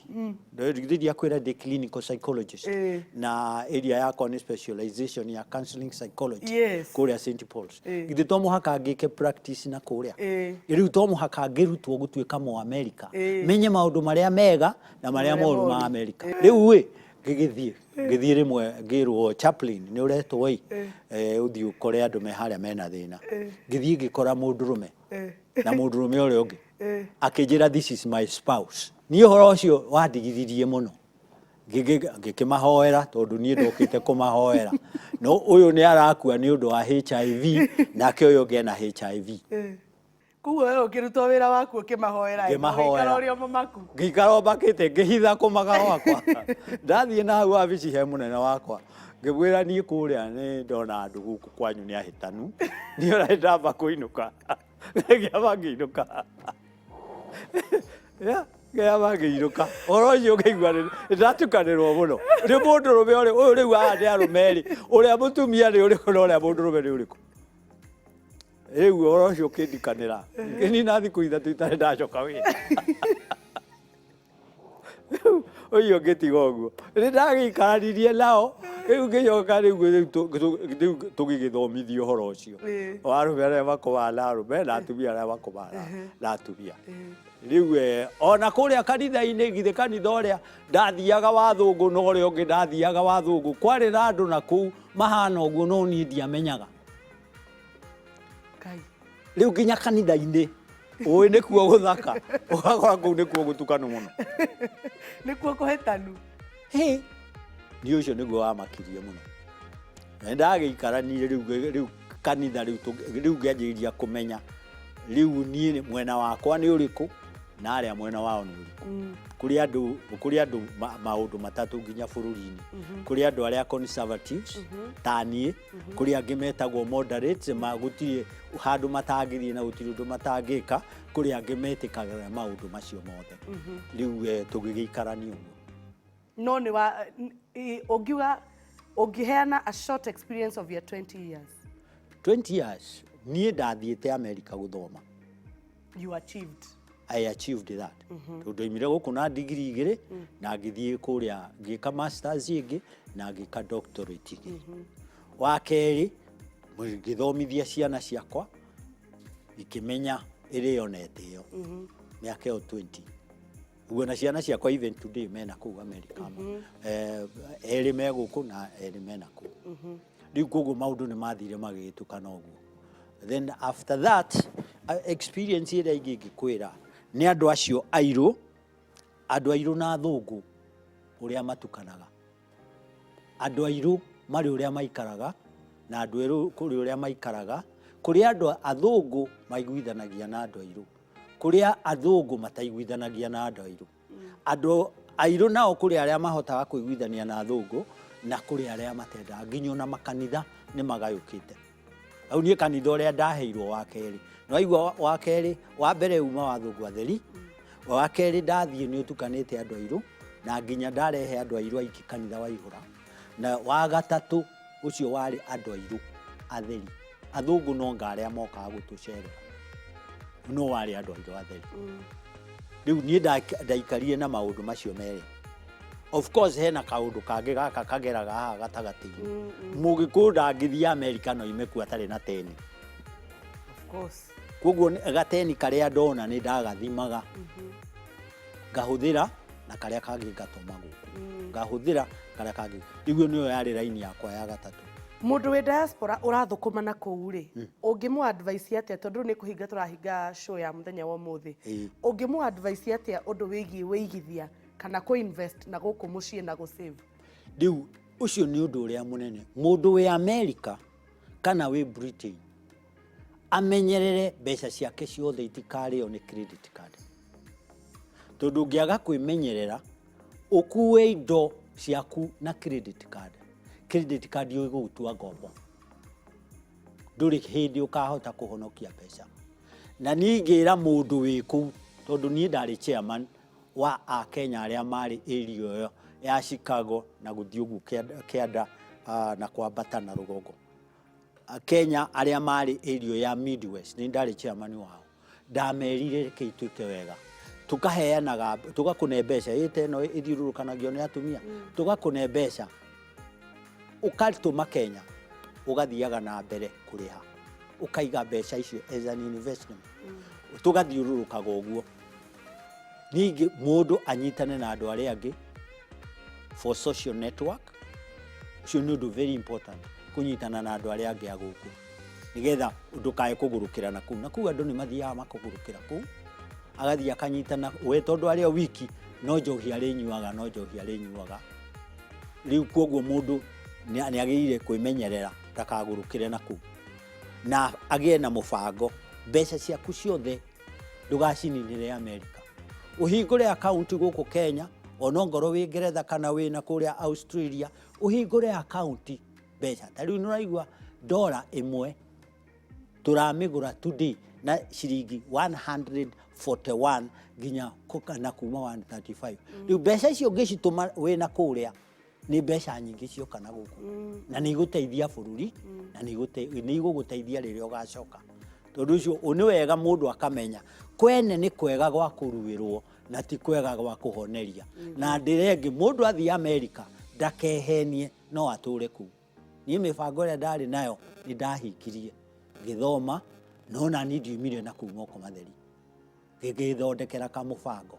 Speaker 3: Rĩrĩa kwĩra ndĩ clinical psychologist na area yakwa nĩ specialization ya counseling psychology kũrĩa St Paul's. Githĩ to mũhaka ngĩke practice na kũrĩa? Rĩu to mũhaka ngĩrutwo gũtuĩka mũ America. Menye maũndũ marĩa mega na marĩa moru ma America. Rĩu ĩ ngĩgĩthiĩ ngĩthiĩ rĩmwe ngĩrwo chaplain nĩ ũretwo ĩ ũthiĩ ũkore andũ me harĩa mena thĩna. Ngĩthiĩ ngĩkora mũndũrũme na mũndũrũme ũrĩa ũngĩ akĩnjĩra this is my spouse. Niĩ ũhoro ũcio wandigithirie mũno. Ngĩkĩmahoera tondũ niĩ ndokĩte kũmahoera. No ũyũ nĩ arakua nĩ ũndũ wa HIV nake ũyũ ũngĩ ena HIV.
Speaker 2: Koguo we ũkĩrutwo wĩra waku ũkĩmahoera,
Speaker 3: Ngĩmahoera.
Speaker 2: ũgĩikara ũrĩ o mũmaku.
Speaker 3: Ngĩikara o makĩte ngĩhitha kũmaka gwakwa. Ndathiĩ na hau wabici he mũnene wakwa ngĩmwĩra niĩ kũrĩa nĩ ndona andũ gũkũ kwanyu nĩ ahĩtanu. Niĩ ona nĩ ndamba kũinũka. Ngĩamba ngĩinũka. Yeah, ngĩamba ngĩinũka. Ũhoro ũcio ngĩigua nĩ ndatukanĩrwo mũno. Nĩ mũndũrũme ũrĩ ũyũ rĩu haha nĩ arũme erĩ. Ũrĩa mũtumia nĩ ũrĩkũ na ũrĩa mũndũrũme nĩ ũrĩkũ? Rĩu ũhoro ũcio ũkĩndikanĩra. Ngĩnina thikũ 3 itarĩ ndacoka wĩra. Ũcio ngĩtiga ũguo. Nĩ ndagĩikaranirie nao, rĩu ngĩcoka rĩu rĩu tũgĩgĩthomithio ũhoro ũcio. Wa arũme arĩa makomaga na arũme na atumia arĩa makomaga na atumia. Rĩu ona kũrĩa kanitha-inĩ, githĩ kanitha ũrĩa ndathiaga wa athũngũ na ũrĩa ũngĩ ndathiaga wa athũngũ, kwarĩ na andũ na kũu mahana ũguo no niĩ ndiamenyaga. Rĩu nginya kanitha-inĩ ũĩ nĩkuo gũthaka, ũgakora kũu nĩkuo gũtukanu mũno.
Speaker 2: Nĩkuo kũhĩtanu.
Speaker 3: Hĩ, niĩ ũcio nĩguo wamakirie mũno. Na nĩndagĩikaranirie rĩu, rĩu kanitha rĩu rĩu ngĩanjĩrĩria kũmenya rĩu niĩ mwena wakwa nĩ ũrĩkũ na arĩa mwena wao nĩ ũrĩkũ. Kũrĩ andũ, kũrĩ andũ maũndũ matatũ nginya bũrũri-inĩ. Kũrĩ andũ arĩa conservatives ta niĩ, kũrĩ angĩ metagwo moderates, ma gũtirĩ handũ matangĩthiĩ na gũtirĩ ũndũ matangĩka, kũrĩ angĩ metĩkagĩra maũndũ macio mothe. Rĩu tũgĩgĩikarania ũguo.
Speaker 2: No nĩ wa, ũngiuga, ũngĩheana a short experience of your 20 years.
Speaker 3: 20 years, niĩ ndathiĩte America gũthoma.
Speaker 2: You achieved.
Speaker 3: I achieved that. Tondũ ndoimire gũkũ na degree igĩrĩ, na ngĩthiĩ kũrĩa ngĩka masters ĩngĩ, na ngĩka doctorate igĩrĩ. Wa kerĩ, ngĩthomithia ciana ciakwa, ikĩmenya ĩrĩo na ĩtĩo. Mĩaka ĩyo 20. Ũguo na ciana ciakwa even today mena kũu America. Erĩ me gũkũ na erĩ mena kũu. Rĩu koguo maũndũ nĩ mathire magĩgĩtukana ũguo. Then after that, experience ĩrĩa ingĩ ingĩkwĩra nĩ andũ acio airũ, andũ airũ na athũngũ ũrĩa matukanaga. Andũ airũ marĩ ũrĩa maikaraga na andũ erũ kũrĩ ũrĩa maikaraga, kũrĩ andũ athũngũ maiguithanagia na andũ airũ, kũrĩ athũngũ mataiguithanagia na andũ airũ. Andũ airũ nao kũrĩ arĩa mahotaga kũiguithania na athũngũ na kũrĩ arĩa matendaga, nginya ona makanitha nĩ magayũkĩte. Hau niĩ kanitha ũrĩa ndaheirwo wa kerĩ, nĩ waigua wa kerĩ, wa mbere uma wa athũngũ atheri, wa kerĩ ndathiĩ nĩ ũtukanĩte andũ airũ, na nginya ndarehe andũ airũ aingĩ kanitha waihũra, na wa gatatũ ũcio warĩ andũ airũ atheri, athũngũ no nga arĩa mokaga gũtũcerera, no warĩ andũ airũ atheri. Rĩu niĩ ndaikarire na maũndũ macio merĩ. Of course hena kaũndũ kangĩ gaka kageraga haha gatagatĩ-inĩ. Mũgĩkũyũ ndangĩthiĩ Amerika no ime kuo atarĩ na teni.
Speaker 2: Of course.
Speaker 3: Koguo gateni karĩa ndona nĩ ndagathimaga, ngahũthĩra na karĩa kangĩ ngatũma gũkũ, ngahũthĩra karĩa kangĩ. Rĩu nĩyo yarĩ raini yakwa ya gatatũ.
Speaker 2: Mũndũ wĩ diaspora ũrathũkũma na kũu rĩ, ũngĩmũ advice atĩa, tondũ rĩu nĩ kũhinga tũrahinga show ya mũthenya wa ũmũthĩ? Ũngĩmũ advice atĩa ũndũ wĩgiĩ wĩigithia kana kũ invest na gũkũ mũciĩ na gũ save?
Speaker 3: Rĩu ũcio nĩ ũndũ ũrĩa mũnene. Mũndũ wĩ America kana wĩ Britain amenyerere mbeca ciake ciothe itikarĩo nĩ credit card, tondũ ũngĩaga kwĩmenyerera ũkue indo ciaku na credit card, credit card ĩgũgũtua ngombo, ndũrĩ hĩndĩ ũkahota kũhonokia mbeca. Na niĩ ingĩra mũndũ wĩ kũu, tondũ niĩ ndarĩ chairman wa Akenya arĩa marĩ area ĩyo ya Chicago na gũthiĩ ũguo kĩanda na kwambata na rũgongo, Kenya arĩa marĩ area ya Midwest, nĩ ndarĩ chairman wao. Ndamerire reke ituĩke wega, tũkaheanaga, tũgakũne mbeca ĩta ĩno ĩthiũrũrũkanagio nĩ atumia, tũgakũne mbeca ũgatũma Kenya, ũgathiaga na mbere kũrĩha, ũkaiga mbeca icio as an investment, tũgathiũrũrũkaga ũguo. Ningĩ mũndũ anyitane na andũ arĩa angĩ for social network. Ũcio nĩ ũndũ very important, kũnyitana na andũ arĩa angĩ a gũkũ, nĩgetha ndũkae kũgũrũkĩra na kũu. Na kũu andũ nĩ mathiaga makagũrũkĩra kũu, agathiĩ akanyitana we, tondũ arĩ o wiki no njohi arĩnyuaga, no njohi arĩnyuaga. Rĩu koguo mũndũ nĩ agĩrĩire kwĩmenyerera ndakagũrũkĩre na kũu, na agĩe na mũbango. Mbeca ciaku ciothe ndũgacininĩre Amerika. Ũhingũre akaunti gũkũ Kenya, ona ongorwo wĩ Ngeretha kana wĩna kũrĩa Australia, ũhingũre akaunti mbeca. Ta rĩu nĩũraigua dola ĩmwe tũramĩgũra today na ciringi 141 nginya na kuma 135. Rĩu mbeca icio ũngĩcitũma wĩna kũrĩa, nĩ mbeca nyingĩ cioka na gũkũ, na nĩ igũteithia bũrũri, na nĩ igũgũteithia rĩrĩa ũgacoka. Tondũ ũcio nĩ wega mũndũ akamenya kwene nĩ kwega gwa kũruĩrwo na ti kwega gwa kũhoneria. Na ndĩrengĩ mũndũ athiĩ Amerika ndakehenie, no atũre kũu. Niĩ mĩbango ĩrĩa ndarĩ nayo nĩ ndahingirie, ngĩthoma, no na niĩ ndiumire na kũu moko matheri, ngĩgĩthondekera kamũbango.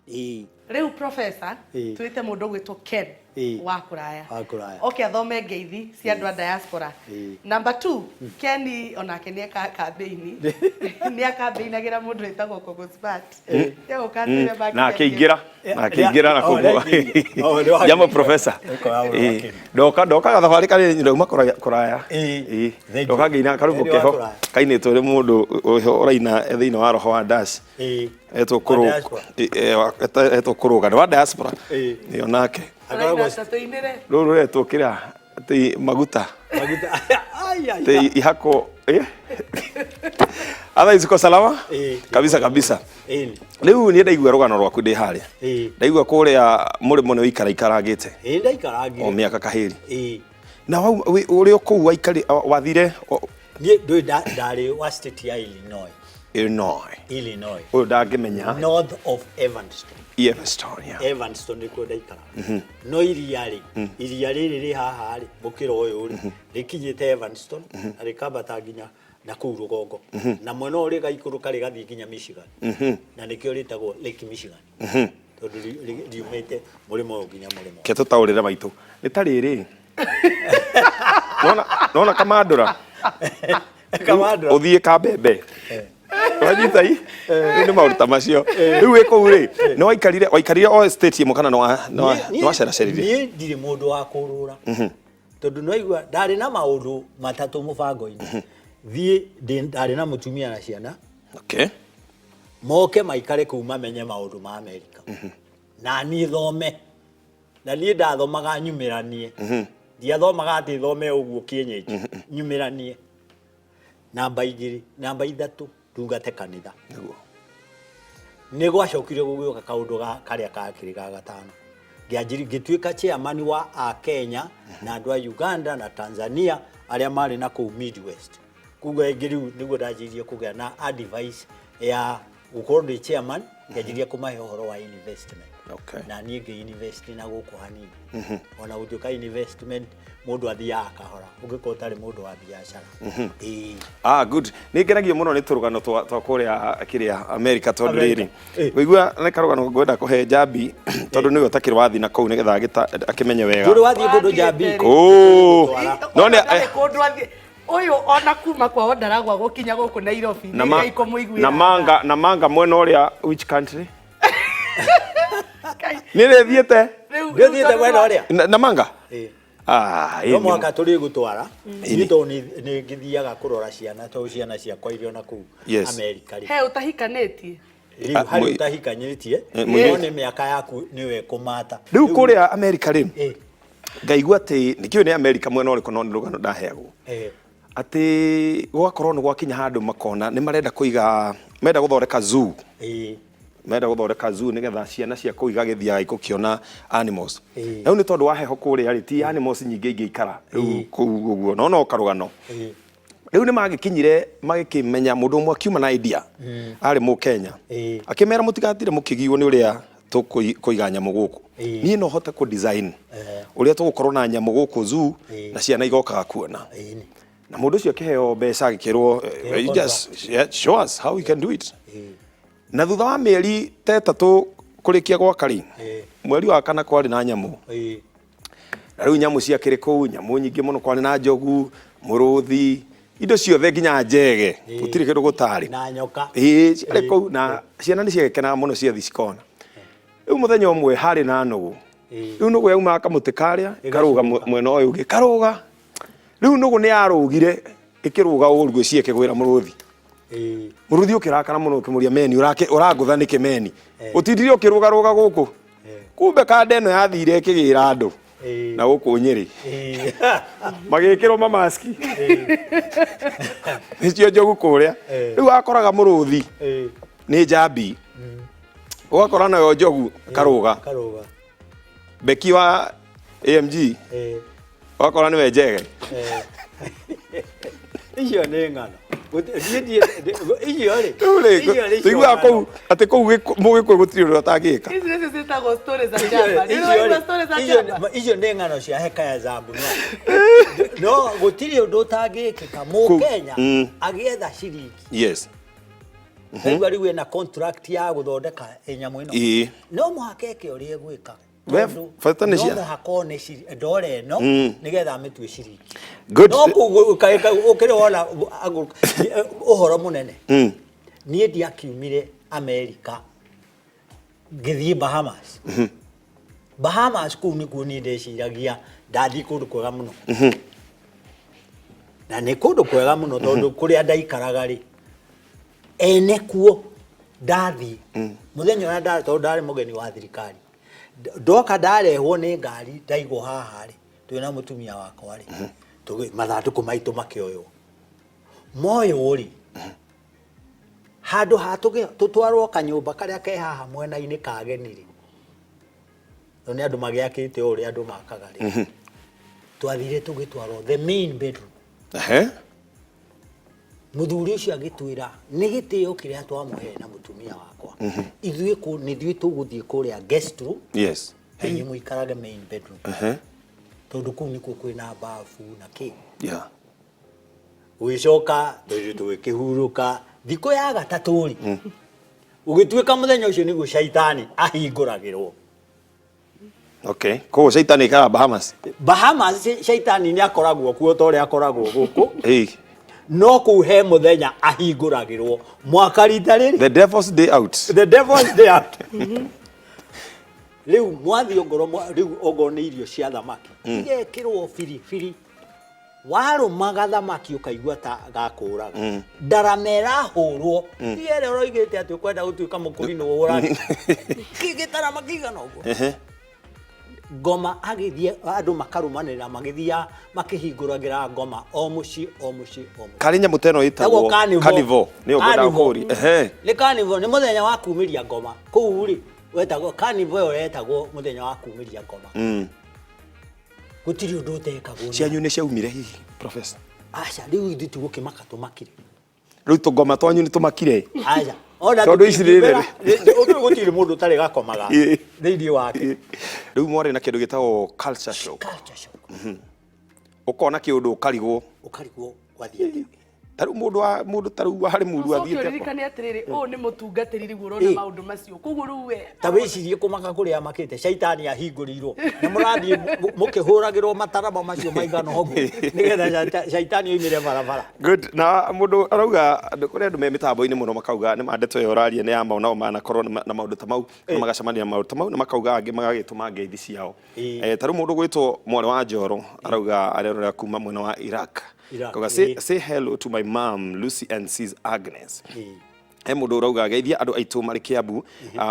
Speaker 3: Ĩĩ.
Speaker 2: Rĩu professor, twĩte mũndũ ũgwĩtwo Ken wa kũraya.
Speaker 3: Wa kũraya.
Speaker 2: Oke athome ngeithi cia andũ a diaspora. Number 2, Ken onake nĩ eka campaign. Nĩ akambĩinagĩra mũndũ wĩtagwo Kogo Smart. Egũka atwĩre make.
Speaker 5: Na akĩingĩra, na akĩingĩra na
Speaker 3: Oh,
Speaker 5: kũguo.
Speaker 3: Oh, nĩ
Speaker 5: Jambo professor.
Speaker 3: Ĩko ya
Speaker 5: Ĩĩ. Ndoka gathabarĩ karĩ ndauma kũraya kũraya.
Speaker 3: Ĩĩ.
Speaker 5: Ĩĩ.
Speaker 3: Thank you.
Speaker 5: Ndoka ngĩina karwĩmbo
Speaker 3: Nĩ wa
Speaker 5: keho
Speaker 3: kũraya.
Speaker 5: kainĩtwo nĩ mũndũ ũrĩa ũraina thĩinĩ wa roho wa dash. Etwo
Speaker 3: Wa
Speaker 5: kũrũ
Speaker 3: diaspora.
Speaker 5: Etwo kũrũga nĩ wa diaspora. Ĩyo nake.
Speaker 2: Araina tũinĩre.
Speaker 5: Rũrũ rũretwo kĩrĩa atĩ maguta.
Speaker 3: Maguta. Ai, ai,
Speaker 5: Atĩ ihako Otherwise uko salama? Kabisa kabisa. Rĩu niĩ ndaigua rũgano rwaku ndĩ harĩa. Ndaigua kũrĩa mũrĩmo nĩ ũikara ikarangĩte.
Speaker 3: Ĩĩ, ndaikarangire.
Speaker 5: O mĩaka kahĩri. Na ũrĩ o kũu waikari wathire
Speaker 3: Niĩ ndũĩ ndarĩ wa state ya Illinois.
Speaker 5: Illinois.
Speaker 3: Illinois.
Speaker 5: Ũyũ ndangĩmenya.
Speaker 3: North of Evanston.
Speaker 5: Evanston, yeah.
Speaker 3: Evanston nĩkuo ndaikaraga. No iria rĩ, iria rĩrĩ rĩ haha rĩ, mũkĩra ũyũ rĩ, rĩkinyĩte Evanston na rĩkambata nginya na kũu rũgongo. Na mwena ũyũ rĩgaikũrũka rĩgathiĩ nginya Michigan. Na nĩkĩo rĩtagwo Lake Michigan. Tondũ riumĩte mũrĩmo ũyũ nginya mũrĩmo.
Speaker 5: Ke tũtaũrĩre maitũ. Nĩ ta rĩrĩ. Nona nona kamandũra.
Speaker 3: Kamandũra.
Speaker 5: Ũthiĩ kambembe. Wanyita i? Rĩu nĩ maũndũ ta macio. Rĩu wĩ kũu rĩ, nĩ waikarire o state ĩmwe kana nĩ waceracerire?
Speaker 3: Niĩ ndirĩ mũndũ wa kũrũra. Tondũ nĩwaigua ndarĩ na maũndũ matatũ mũbango-inĩ. Thiĩ ndarĩ na mũtumia na ciana. Moke maikare kũu mamenye maũndũ ma Amerika. Na niĩ thome. Na niĩ ndathomaga nyumĩranie. Ndiathomaga atĩ thome ũguo kĩenyenji. Nyumĩranie. Namba igĩrĩ, namba ithatũ, ndungate kanitha. Nĩ gwacokire gũgĩũka kaũndũ karĩa kakĩrĩ ga gatano. Ngĩtuĩka chairman wa a Kenya na andũ a Uganda na Tanzania arĩa marĩ na kũu Midwest. Koguo ĩngĩ rĩu nĩguo ndanjirie kũgĩa na advice ya Gũkorwo ndĩ chairman, ngĩanjĩrĩria kũmahe ũhoro wa investment. Na niĩ ngĩ invest na gũkũ hanini, ona gũtuĩka investment mũndũ athiaga kahora ũngĩkorwo ũtarĩ mũndũ wa biacara. Ĩĩ.
Speaker 5: Ah, good. Nĩ ngenagio mũno nĩ tũrũgano twa kũrĩa kĩrĩa America, tondũ
Speaker 3: America.
Speaker 5: rĩrĩ
Speaker 3: Eh.
Speaker 5: ũigua nĩ karũgano ngwenda kũhe Njambi, tondũ nĩwe ũtakĩrĩ wathiĩ na kũu nĩgetha akĩmenye wega.
Speaker 3: Ndũrĩ wathiĩ kũndũ, Njambi?
Speaker 2: Wathiĩte rĩ?
Speaker 5: Kũũ. No nĩ
Speaker 2: Ndarĩ kũndũ athiĩ. Ũyũ ona kuma kwao ndaragwa gũkinya gũkũ Nairobi.
Speaker 5: Na
Speaker 2: Nĩ Ngai kũmũiguĩra.
Speaker 5: Na manga mwena ũrĩa, which country? Nĩ rĩthiĩte?
Speaker 3: Ndĩthiĩte mwena ũrĩa.
Speaker 5: Na manga?
Speaker 3: Ĩĩ.
Speaker 5: Ah,
Speaker 3: No
Speaker 5: ĩĩ,
Speaker 3: mũhaka tũrĩ gũtwara.
Speaker 5: Ĩĩ.
Speaker 3: Niĩ tondũ nĩ ngĩthiaga kũrora ciana, tondũ ciana ciakwa irĩ ona kũu Amerika rĩ.
Speaker 2: He ũtahikanĩtie?
Speaker 3: Rĩu
Speaker 5: Ah,
Speaker 3: harĩ ũtahikanĩtie, no nĩ mĩaka yaku nĩwe kũmata.
Speaker 5: Rĩu kũrĩa Amerika rĩ,
Speaker 3: Ĩĩ.
Speaker 5: ngaigua atĩ nĩkĩũĩ nĩ Amerika mwena ũrĩkũ, no nĩ rũgano ndaheagwo atĩ gũgakorwo nĩ gwakinya handũ makona nĩ marenda kũiga, marenda gũthondeka zoo. Marenda gũthondeka zoo nĩgetha ciana cia kũu igagĩthiaga igũkĩona animals. Rĩu nĩ tondũ wa heho kũrĩa rĩ, ti animals nyingĩ ingĩikara rĩu kũu ũguo, no no karũgano. Rĩu nĩ magĩkinyire magĩkĩmenya mũndũ ũmwe akiuma na idea, arĩ Mũkenya, akĩmera, "Mũtigatire mũkĩgiwo nĩ ũrĩa tũkũiga nyamũ gũkũ. Niĩ no hote kũ design ũrĩa tũgũkorwo na nyamũ gũkũ zoo na ciana igokaga kuona." Na mũndũ ũcio akĩheo mbeca, agĩkĩrwo, "You just, yeah, show us how we can do it." Na thutha wa mĩeri ta 3 kũrĩkia gwaka rĩ, mweri wa kana kwarĩ na nyamũ. Na rĩu nyamũ ciakĩrĩ kũu, nyamũ nyingĩ mũno, kwarĩ na njogu, mũrũthi, indo ciothe, nginya njege, gũtirĩ kĩndũ gũtarĩ.
Speaker 3: Na nyoka.
Speaker 5: Ĩĩ, ciarĩ kũu na ciana nĩ ciagĩkenaga mũno ciathi cikona. Rĩu mũthenya ũmwe harĩ na nũgũ. Rĩu nũgũ yaumaga kamũtĩ karĩa karũga mwena ũyũ ũngĩ, karũga. Rĩu nũgũ nĩ yarũgire, ĩkĩrũga ũru, gwĩciria ĩkĩgwĩra mũrũthi. Mũrũthi ũkĩrakara mũno, ũkĩmũria, "Meni, ũrangũtha nĩkĩ? Meni, ũtindire ũkĩrũgarũga gũkũ?" Kumbe kanda ĩno yathire ĩkĩgĩra andũ na gũkũ Nyĩrĩ, magĩkĩrwo mamaski nĩcio njogu kũrĩa. Rĩu wakoraga mũrũthi nĩ njambi, ũgakora nayo njogu karũga.
Speaker 3: Karũga.
Speaker 5: Beki wa AMG, ũgakora nĩwe njege.
Speaker 3: Icio nĩ ng'ano. Icio rĩ,
Speaker 5: Rĩu rĩ,
Speaker 3: icio nĩ
Speaker 5: tũiguaga
Speaker 3: ng'ano.
Speaker 5: kũu atĩ kũu mũgĩkũyũ gũtirĩ ũndũ atangĩka.
Speaker 2: Ici nĩcio ciĩtagwo stories za
Speaker 3: Icio-
Speaker 2: njamba. Nĩ
Speaker 3: icio
Speaker 2: ũraigua
Speaker 3: rĩ,
Speaker 2: stories za
Speaker 3: icio
Speaker 2: njamba?
Speaker 3: Icio nĩ ng'ano cia hekaya za mbunwa, no gũtirĩ ũndũ ũtangĩkĩka Mũkenya agĩetha ciringi. Naigua rĩu ena contract ya gũthondeka nyamũ ĩno, no mũhaka eke ũrĩa ĩgwĩka,
Speaker 5: We,
Speaker 3: tondũ
Speaker 5: bata nĩ
Speaker 3: no mũhaka one ndora ĩno nĩgetha amĩtue ciringi. No kũu ũkĩrĩ wona ũhoro mũnene. Niĩ ndiakiumire Amerika ngĩthiĩ Bahamas. Bahamas kũu nĩkuo niĩ ndeciragia ndathiĩ kũndũ kwega mũno, na nĩ kũndũ kwega mũno, tondũ kũrĩa ndaikaraga rĩ, ene kuo ndathiĩ mũthenya ũrĩa ndarĩ, tondũ ndarĩ mũgeni wa thirikari, ndoka ndarehwo nĩ ngari, ndaigwo haha rĩ, twĩna mũtumia wakwa rĩ, mathandũkũ maitũ makĩoywo moywo rĩ, handũ ha tũtwarwo kanyũmba karĩa ke haha mwena-inĩ ka ageni rĩ, no nĩ andũ magĩakĩte o ũrĩa andũ makaga rĩ, twathire tũgĩtwarwo the main bedroom. Mũthuri ũcio agĩtwĩra nĩ gĩtĩo kĩrĩa twamũhe na mũtumia wakwa, ithuĩ nĩ ithuĩ tũgũthiĩ kũrĩa guest room na inyuĩ mũikarage main bedroom, tondũ kũu nĩkuo kwĩna bafu na kĩ. Gũgĩcoka tũgĩkĩhurũka thikũ ya gatatũ rĩ, ũgĩtuĩka mũthenya ũcio nĩguo caitani ahingũragĩrwo.
Speaker 5: Okay, koguo caitani ikara Bahamas?
Speaker 3: Bahamas caitani nĩ akoragwo kuo ta ũrĩa akoragwo gũkũ, no kũu he mũthenya ahingũragĩrwo mwaka rita rĩrĩ.
Speaker 5: The devil's day out.
Speaker 3: The devil's day out. Rĩu mwathiĩ ongorwo rĩu ongorwo nĩ irio cia thamaki, igekĩrwo biribiri, warũmaga thamaki ũkaigua ta gakũraga ndarama ĩrahũrwo. Tiga ĩrĩa ũroigĩte atĩ ũkwenda gũtuĩka mũkũrinũ ũhũrage gĩtarama kĩigana ũguo. Ngoma agĩthiĩ, andũ makarũmanĩrĩra magĩthiaga makĩhingũragĩra ngoma o mũciĩ o mũciĩ o mũciĩ.
Speaker 5: Karĩ nyamũ ta ĩno
Speaker 3: Ĩtagwo
Speaker 5: ĩtagwo
Speaker 3: carnivore.
Speaker 5: Carnivore nĩyo ngwendaga
Speaker 3: Carnivore.
Speaker 5: kũũria. Ehe.
Speaker 3: Nĩ carnivore, nĩ mũthenya wa kumĩria ngoma kũu rĩ, wetagwo carnivore ĩyo, yetagwo mũthenya wa kumĩria ngoma. Gũtirĩ ũndũ ũtekagwo nĩ
Speaker 5: Cianyu nĩ ciaumire hihi, professor?
Speaker 3: Aca, rĩu ithuĩ tũgũkĩmaka tũmakire.
Speaker 5: Rĩu tũngoma twanyu nĩ tũmakire?
Speaker 3: Aca. Ona
Speaker 5: Tondũ ici nĩ nene.
Speaker 3: Ũndũ ũyũ gũtirĩ mũndũ ũtarĩ gakomaga thĩinĩ wake.
Speaker 5: Rĩu mwarĩ na kĩndũ gĩtagwo culture shock.
Speaker 3: Culture shock.
Speaker 5: Ũkona kĩũndũ ũkarigwo.
Speaker 3: Ũkarigwo gwathiĩ atĩa.
Speaker 5: Ta rĩu mũndũ wa mũndũ ta rĩu harĩ mũru
Speaker 2: Ũcoke
Speaker 5: athiĩte.
Speaker 2: ũririkane atĩrĩrĩ, ũyũ nĩ mũtungatĩri rĩu ũrona maũndũ macio. Koguo rĩu we
Speaker 3: Ta wĩcirie kũmaka kũrĩa amakĩte caitani ahingũrĩirwo na mũrathiĩ mũkĩhũragĩrwo mataraba macio maigana ũguo nĩgetha caitani oimĩre barabara.
Speaker 5: Good. Na mũndũ arauga andũ kũrĩ andũ me mĩtambo-inĩ mũno makauga nĩ ma ndeto ĩyo ũraria nĩ ya ma nao manakorwo na maũndũ ta mau na magacemania na maũndũ ta mau na makauga angĩ magagĩtũma ngeithi ciao. Ta rĩu mũndũ gwĩtwo mwarĩ wa Njoro arauga arerorera kuma mwena wa Iraq.
Speaker 3: Iraq,
Speaker 5: Akauga say hello to my mom Lucy and sis Agnes. He mũndũ ũrauga geithia andũ aitũ marĩ Kiambu,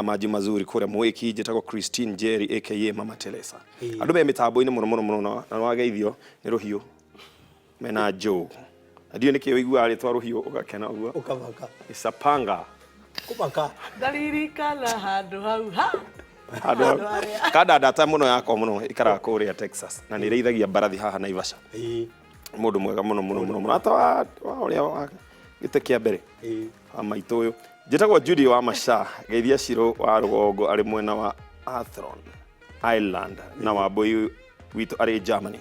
Speaker 5: manji mazuri kũrĩa Mwĩki, njĩtagwo Christine Njeri aka Mama Teresa. Andũ me mĩtambo-inĩ mũno mũno mũno na wageithio nĩ rũhiũ mena Joe. Na ndiũĩ nĩkĩ ũiguaga rĩtwa rũhiũ ũgakena ũguo.
Speaker 3: Ũkamaka.
Speaker 5: Isapanga.
Speaker 3: Kũmaka.
Speaker 2: Ndaririkana handũ hau ha.
Speaker 5: Handũ hau. Kanda ndata mũno yakwa mũno ikaraga kũrĩa Texas na nĩ ĩrĩithagia mbarathi haha Naivasha. Mũndũ mwega mũno mũno mũno mũno. Ata wa ũrĩa wa gĩtĩ kĩa mbere. Wa maitũ ũyũ. Njĩtagwo Judy wa Masha, geithia Shiro wa Rũgongo arĩ mwena wa Athlone Ireland na Wambũi witũ arĩ Germany.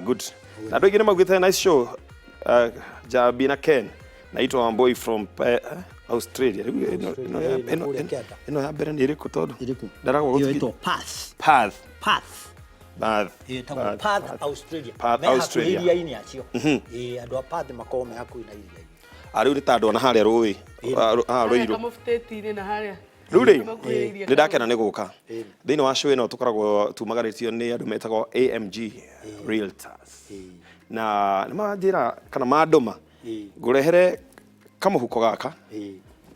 Speaker 5: Good. Na andũ aingĩ nĩ maugĩte nice show. Jambi na Ken. Naitwa Wambũi from Australia. Rĩu ĩno ya mbere nĩ ĩrĩkũ tondũ?
Speaker 3: Ĩrĩkũ?
Speaker 5: Ndaragwo
Speaker 3: Ĩyo
Speaker 5: gũthiĩ.
Speaker 3: ĩtagwo Perth.
Speaker 5: Perth.
Speaker 3: Perth.
Speaker 5: Perth.
Speaker 3: Ĩtagwo
Speaker 5: Perth.
Speaker 3: Perth, Australia.
Speaker 5: Perth,
Speaker 3: Me hakuhĩ
Speaker 5: Australia.
Speaker 3: iria-inĩ acio. Ĩĩ, andũ a Perth makoragwo me hakuhĩ na iria-inĩ.
Speaker 5: Rĩu nĩ ta ndona harĩa rũĩ. Haha
Speaker 2: Harĩa
Speaker 5: rũirũ.
Speaker 2: kamũbutĩti-inĩ na harĩa.
Speaker 5: Rĩu rĩ,
Speaker 2: Makuhĩrĩirie
Speaker 5: nĩ ndakena nĩ gũka. Thĩinĩ wa show ĩno tũkoragwo tumagarĩtio nĩ andũ metagwo AMG Realtors. Na nĩ manjĩra kana mandũma ngũrehere kamũhuko gaka.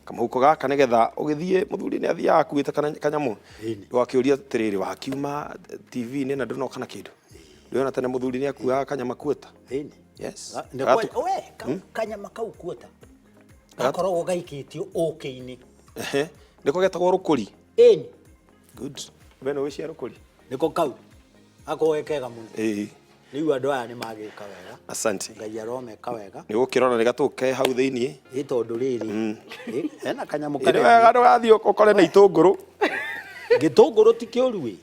Speaker 5: Kamũhuko gaka nĩgetha ũgĩthiĩ mũthuri nĩ athiaga akuĩte kanyamũ. Ndũgakĩũrie atĩrĩrĩ wakiuma TV-inĩ na ndũnoka na kĩndũ. Ndĩrona tene mũthuri nĩ akuaga kanyama kuota. Yes.
Speaker 3: We, kanyama kau kuota. Gakoragwo gaikĩtio ũkĩ-inĩ.
Speaker 5: Nĩko getagwo rũkũri.
Speaker 3: Ĩni.
Speaker 5: Good. We nĩ ũĩ cia rũkũri?
Speaker 3: Nĩko kau. Gakoragwo ge kega mũno. Rĩu andũ aya nĩ magĩka wega.
Speaker 5: Asante.
Speaker 3: Ngai aromeka wega.
Speaker 5: Nĩ ũgũkĩrora nĩ gatũ ke hau thĩinĩ.
Speaker 3: Ĩ tondũ rĩrĩ, hena kanyamũ
Speaker 5: Ĩ, nĩ wega ndũgathiĩ ũkore na itũngũrũ.
Speaker 3: Gĩtũngũrũ ti kĩũru ĩ.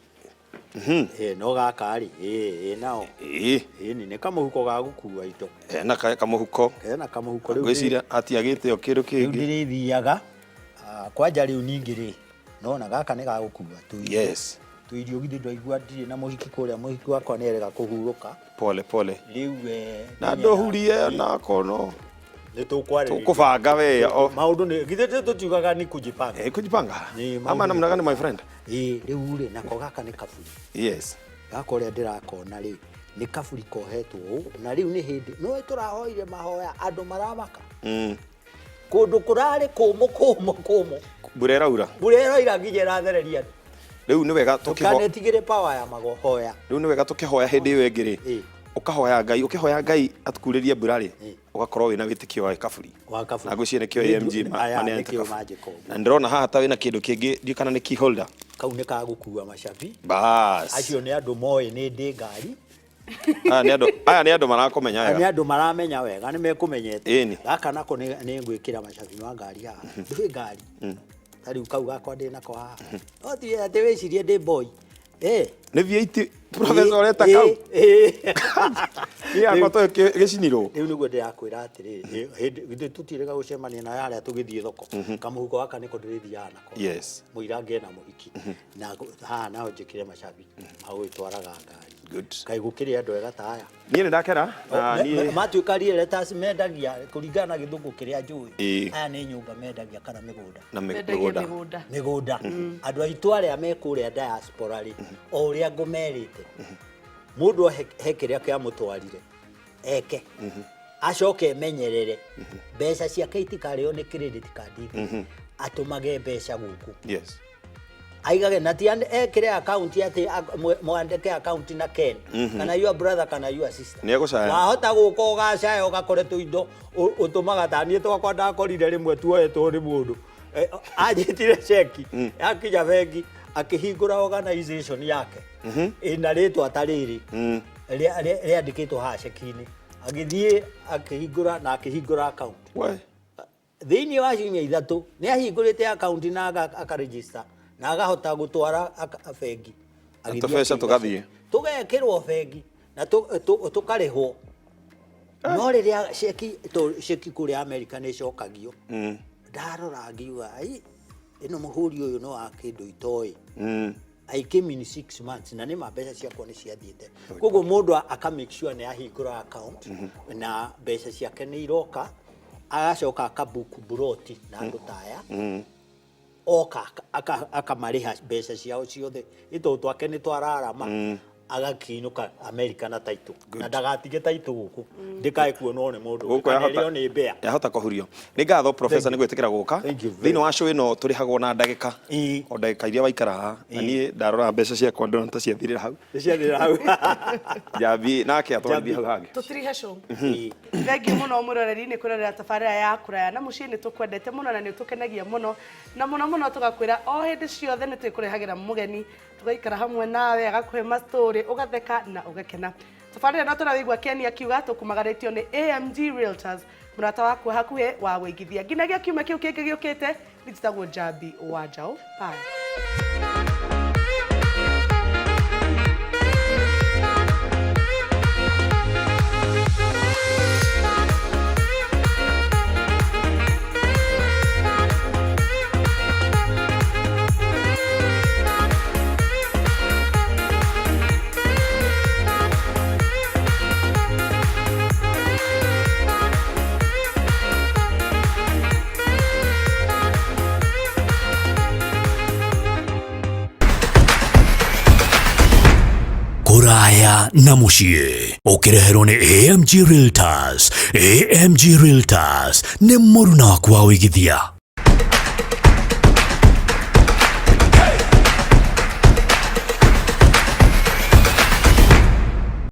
Speaker 3: No gaka rĩ, ĩ nao. Ĩni nĩ kamũhuko ga gũkua indo.
Speaker 5: Hena kamũhuko.
Speaker 3: Hena kamũhuko rĩu.
Speaker 5: Ngwĩciria atiagĩte o kĩndũ
Speaker 3: Rĩu
Speaker 5: kĩngĩ.
Speaker 3: ndĩrĩthiaga kwanja rĩu ningĩ rĩ, nona gaka nĩ ga gũkua tũirio.
Speaker 5: Yes.
Speaker 3: Tũirio githĩ ndwaigua ndirĩ na mũhiki kũrĩa, mũhiki wakwa nĩ erega kũhurũka.
Speaker 5: Pole pole.
Speaker 3: Rĩu
Speaker 5: Na ndũhurie na kono.
Speaker 3: Nĩ tũkwarĩrĩria.
Speaker 5: Tũkũbanga we.
Speaker 3: Maũndũ nĩ githĩ tũtiugaga ni kujipanga.
Speaker 5: Kujipanga. Ama namna gani my friend?
Speaker 3: Rĩu rĩ nako gaka nĩ kaburi.
Speaker 5: Yes.
Speaker 3: Gaka ũrĩa ndĩrakona rĩ nĩ kaburi kohetwo ũũ na rĩu nĩ hĩndĩ no tũrahoire mahoya andũ maramaka. Kũndũ kũrarĩ kũmũ kũmũ kũmũ.
Speaker 5: Mbura ĩraura.
Speaker 3: Mbura ĩroira nginya ĩrathereria andũ.
Speaker 5: Rĩu nĩ wega tũkĩhoya.
Speaker 3: Ndũkanetigĩre power ya mahoya.
Speaker 5: Rĩu nĩ wega tũkĩhoya hĩndĩ ĩyo ĩngĩ rĩ. Ũkahoya Ngai, ũkĩhoya Ngai atũkurĩrie mbura rĩ, ũgakorwo wĩna wĩtĩkio wa kaburi.
Speaker 3: Wa kaburi.
Speaker 5: Na ngwĩciria nĩkĩo AMG maneanĩte
Speaker 3: Nĩkĩo
Speaker 5: kaburi.
Speaker 3: manjĩka ũguo.
Speaker 5: Na ndĩrona haha ta wĩna kĩndũ kĩngĩ, ndiũĩ kana nĩ key holder.
Speaker 3: Kau nĩ ka gũkua macabi.
Speaker 5: Bas.
Speaker 3: Acio nĩ andũ moĩ nĩ ndĩ ngari.
Speaker 5: Aya nĩ andũ marakũmenya wega.
Speaker 3: Nĩ andũ maramenya wega, nĩ mekũmenyete.
Speaker 5: Ĩni.
Speaker 3: Gaka nako nĩ ngwĩkĩra macabi ma ngari haha. Ndũĩ ngari. Ta rĩu kau gakwa ndĩ nako haha. No ti atĩ wĩcirie ndĩ boy.
Speaker 5: Nĩ V8 professor ũreta kau. Niĩ yakwa to gĩcinirwo.
Speaker 3: Rĩu nĩguo ndĩrakwĩra atĩrĩrĩ, hĩndĩ githĩ tũtiĩrĩga gũcemania nawe harĩa tũgĩthiĩ thoko. Kamũhuko gaka nĩko ndĩrĩthiaga nako.
Speaker 5: Yes.
Speaker 3: Mũirange na mũhiki. Na haha naho njĩkĩre macabi ma gũgĩtwaraga ngari.
Speaker 5: Good.
Speaker 3: Kaĩ gũkĩrĩ andũ ega ta aya.
Speaker 5: Niĩ nĩ ndakena. Na niĩ
Speaker 3: Matuĩka realtors mendagia kũringana na gĩthũngũ kĩrĩa njũĩ. Aya nĩ nyũmba mendagia kana mĩgũnda.
Speaker 5: Na
Speaker 2: Mendagia
Speaker 5: mĩgũnda.
Speaker 2: mĩgũnda.
Speaker 3: Mĩgũnda. Andũ aitũ arĩa me kũrĩa diaspora rĩ, o ũrĩa ngũmerĩte, mũndũ he kĩrĩa kĩamũtwarire eke. Acoke emenyerere. Mbeca ciake itikarĩo nĩ credit card. Atũmage mbeca gũkũ.
Speaker 5: Yes.
Speaker 3: Aigage na ti ekĩre account atĩ mwandĩke account na Ken kana your brother kana your sister.
Speaker 5: Nĩ egũcaya.
Speaker 3: Wahota gũka ũgacaya ũgakore tũindo ũtũmaga ta niĩ twakwa ndakorire rĩmwe tuoetwo nĩ mũndũ. Anjĩtire ceki yakinya bengi akĩhingũra organization yake ĩna rĩtwa ta rĩrĩ rĩandĩkĩtwo haha ceki-inĩ. Agĩthiĩ akĩhingũra na akĩhingũra account.
Speaker 5: We.
Speaker 3: Thĩinĩ wa ciumia 3 nĩ ahingũrĩte akaunti na akaregister na akahota gũtwara bengi.
Speaker 5: Na
Speaker 3: Agĩthiĩ
Speaker 5: tũbeca
Speaker 3: akĩiga
Speaker 5: tũgathiĩ.
Speaker 3: Tũgekĩrwo bengi na tũkarĩhwo. No rĩrĩa ceki kũrĩa Amerika nĩ ĩcokagio, ndarora ngiuga, ai, ĩno mũhũri ũyũ no wa kĩndũ itoĩ. I came in 6 months na nĩma mbeca ciakwa nĩ ciathiĩte. Koguo mũndũ aka make sure nĩ ahingũra account na mbeca ciake nĩ iroka, agacoka akabook buroti na andũ ta aya, oka akamarĩha mbeca ciao ciothe, nĩ tondũ twake nĩ twararama, agakĩinũka America na title, na ndagatige title gũkũ ndĩkae kuonwo nĩ mũndũ
Speaker 5: Gũkũ
Speaker 3: kana
Speaker 5: yahota
Speaker 3: ĩrĩo nĩ mbĩa.
Speaker 5: Yahota kũhurio. Nĩ ngatho professor nĩ gwĩtĩkĩra gũka.
Speaker 3: Thank you very
Speaker 5: Thĩinĩ wa show ĩno tũrĩhagwo na ndagĩka. O ndagĩka iria waikara haha. Na niĩ ndarora mbeca ciakwa ndona ta ciathirĩra hau.
Speaker 3: Nĩ ciathirĩra hau.
Speaker 5: Njambi nake atwarithie hau hangĩ.
Speaker 2: Tũtirihe show. Thengiũ mũno mũroreri nĩ kũrorera tabarĩra ya kũraya na mũciĩ, nĩ tũkwendete mũno na nĩ ũtũkenagia mũno, na mũno mũno tũgakwĩra o hĩndĩ ciothe nĩ twĩkũrehagĩra mũgeni, tũgaikara hamwe nawe, agakũhe mastori, ũgatheka na ũgakena. Tabarĩra ĩno tũrawĩigua Ken akiuga tũkumagarĩtio nĩ AMG Realtors, mũrata waku hakuhĩ wa wĩigithia. Nginyagia kiumia kĩu kĩngĩ gĩũkĩte, njĩtagwo Njambi wa Njaũ. Bye.
Speaker 1: Kũraya na mũciĩ ũkĩreherwo nĩ AMG Realtors. AMG Realtors nĩ mũruna waku wa wĩigithia.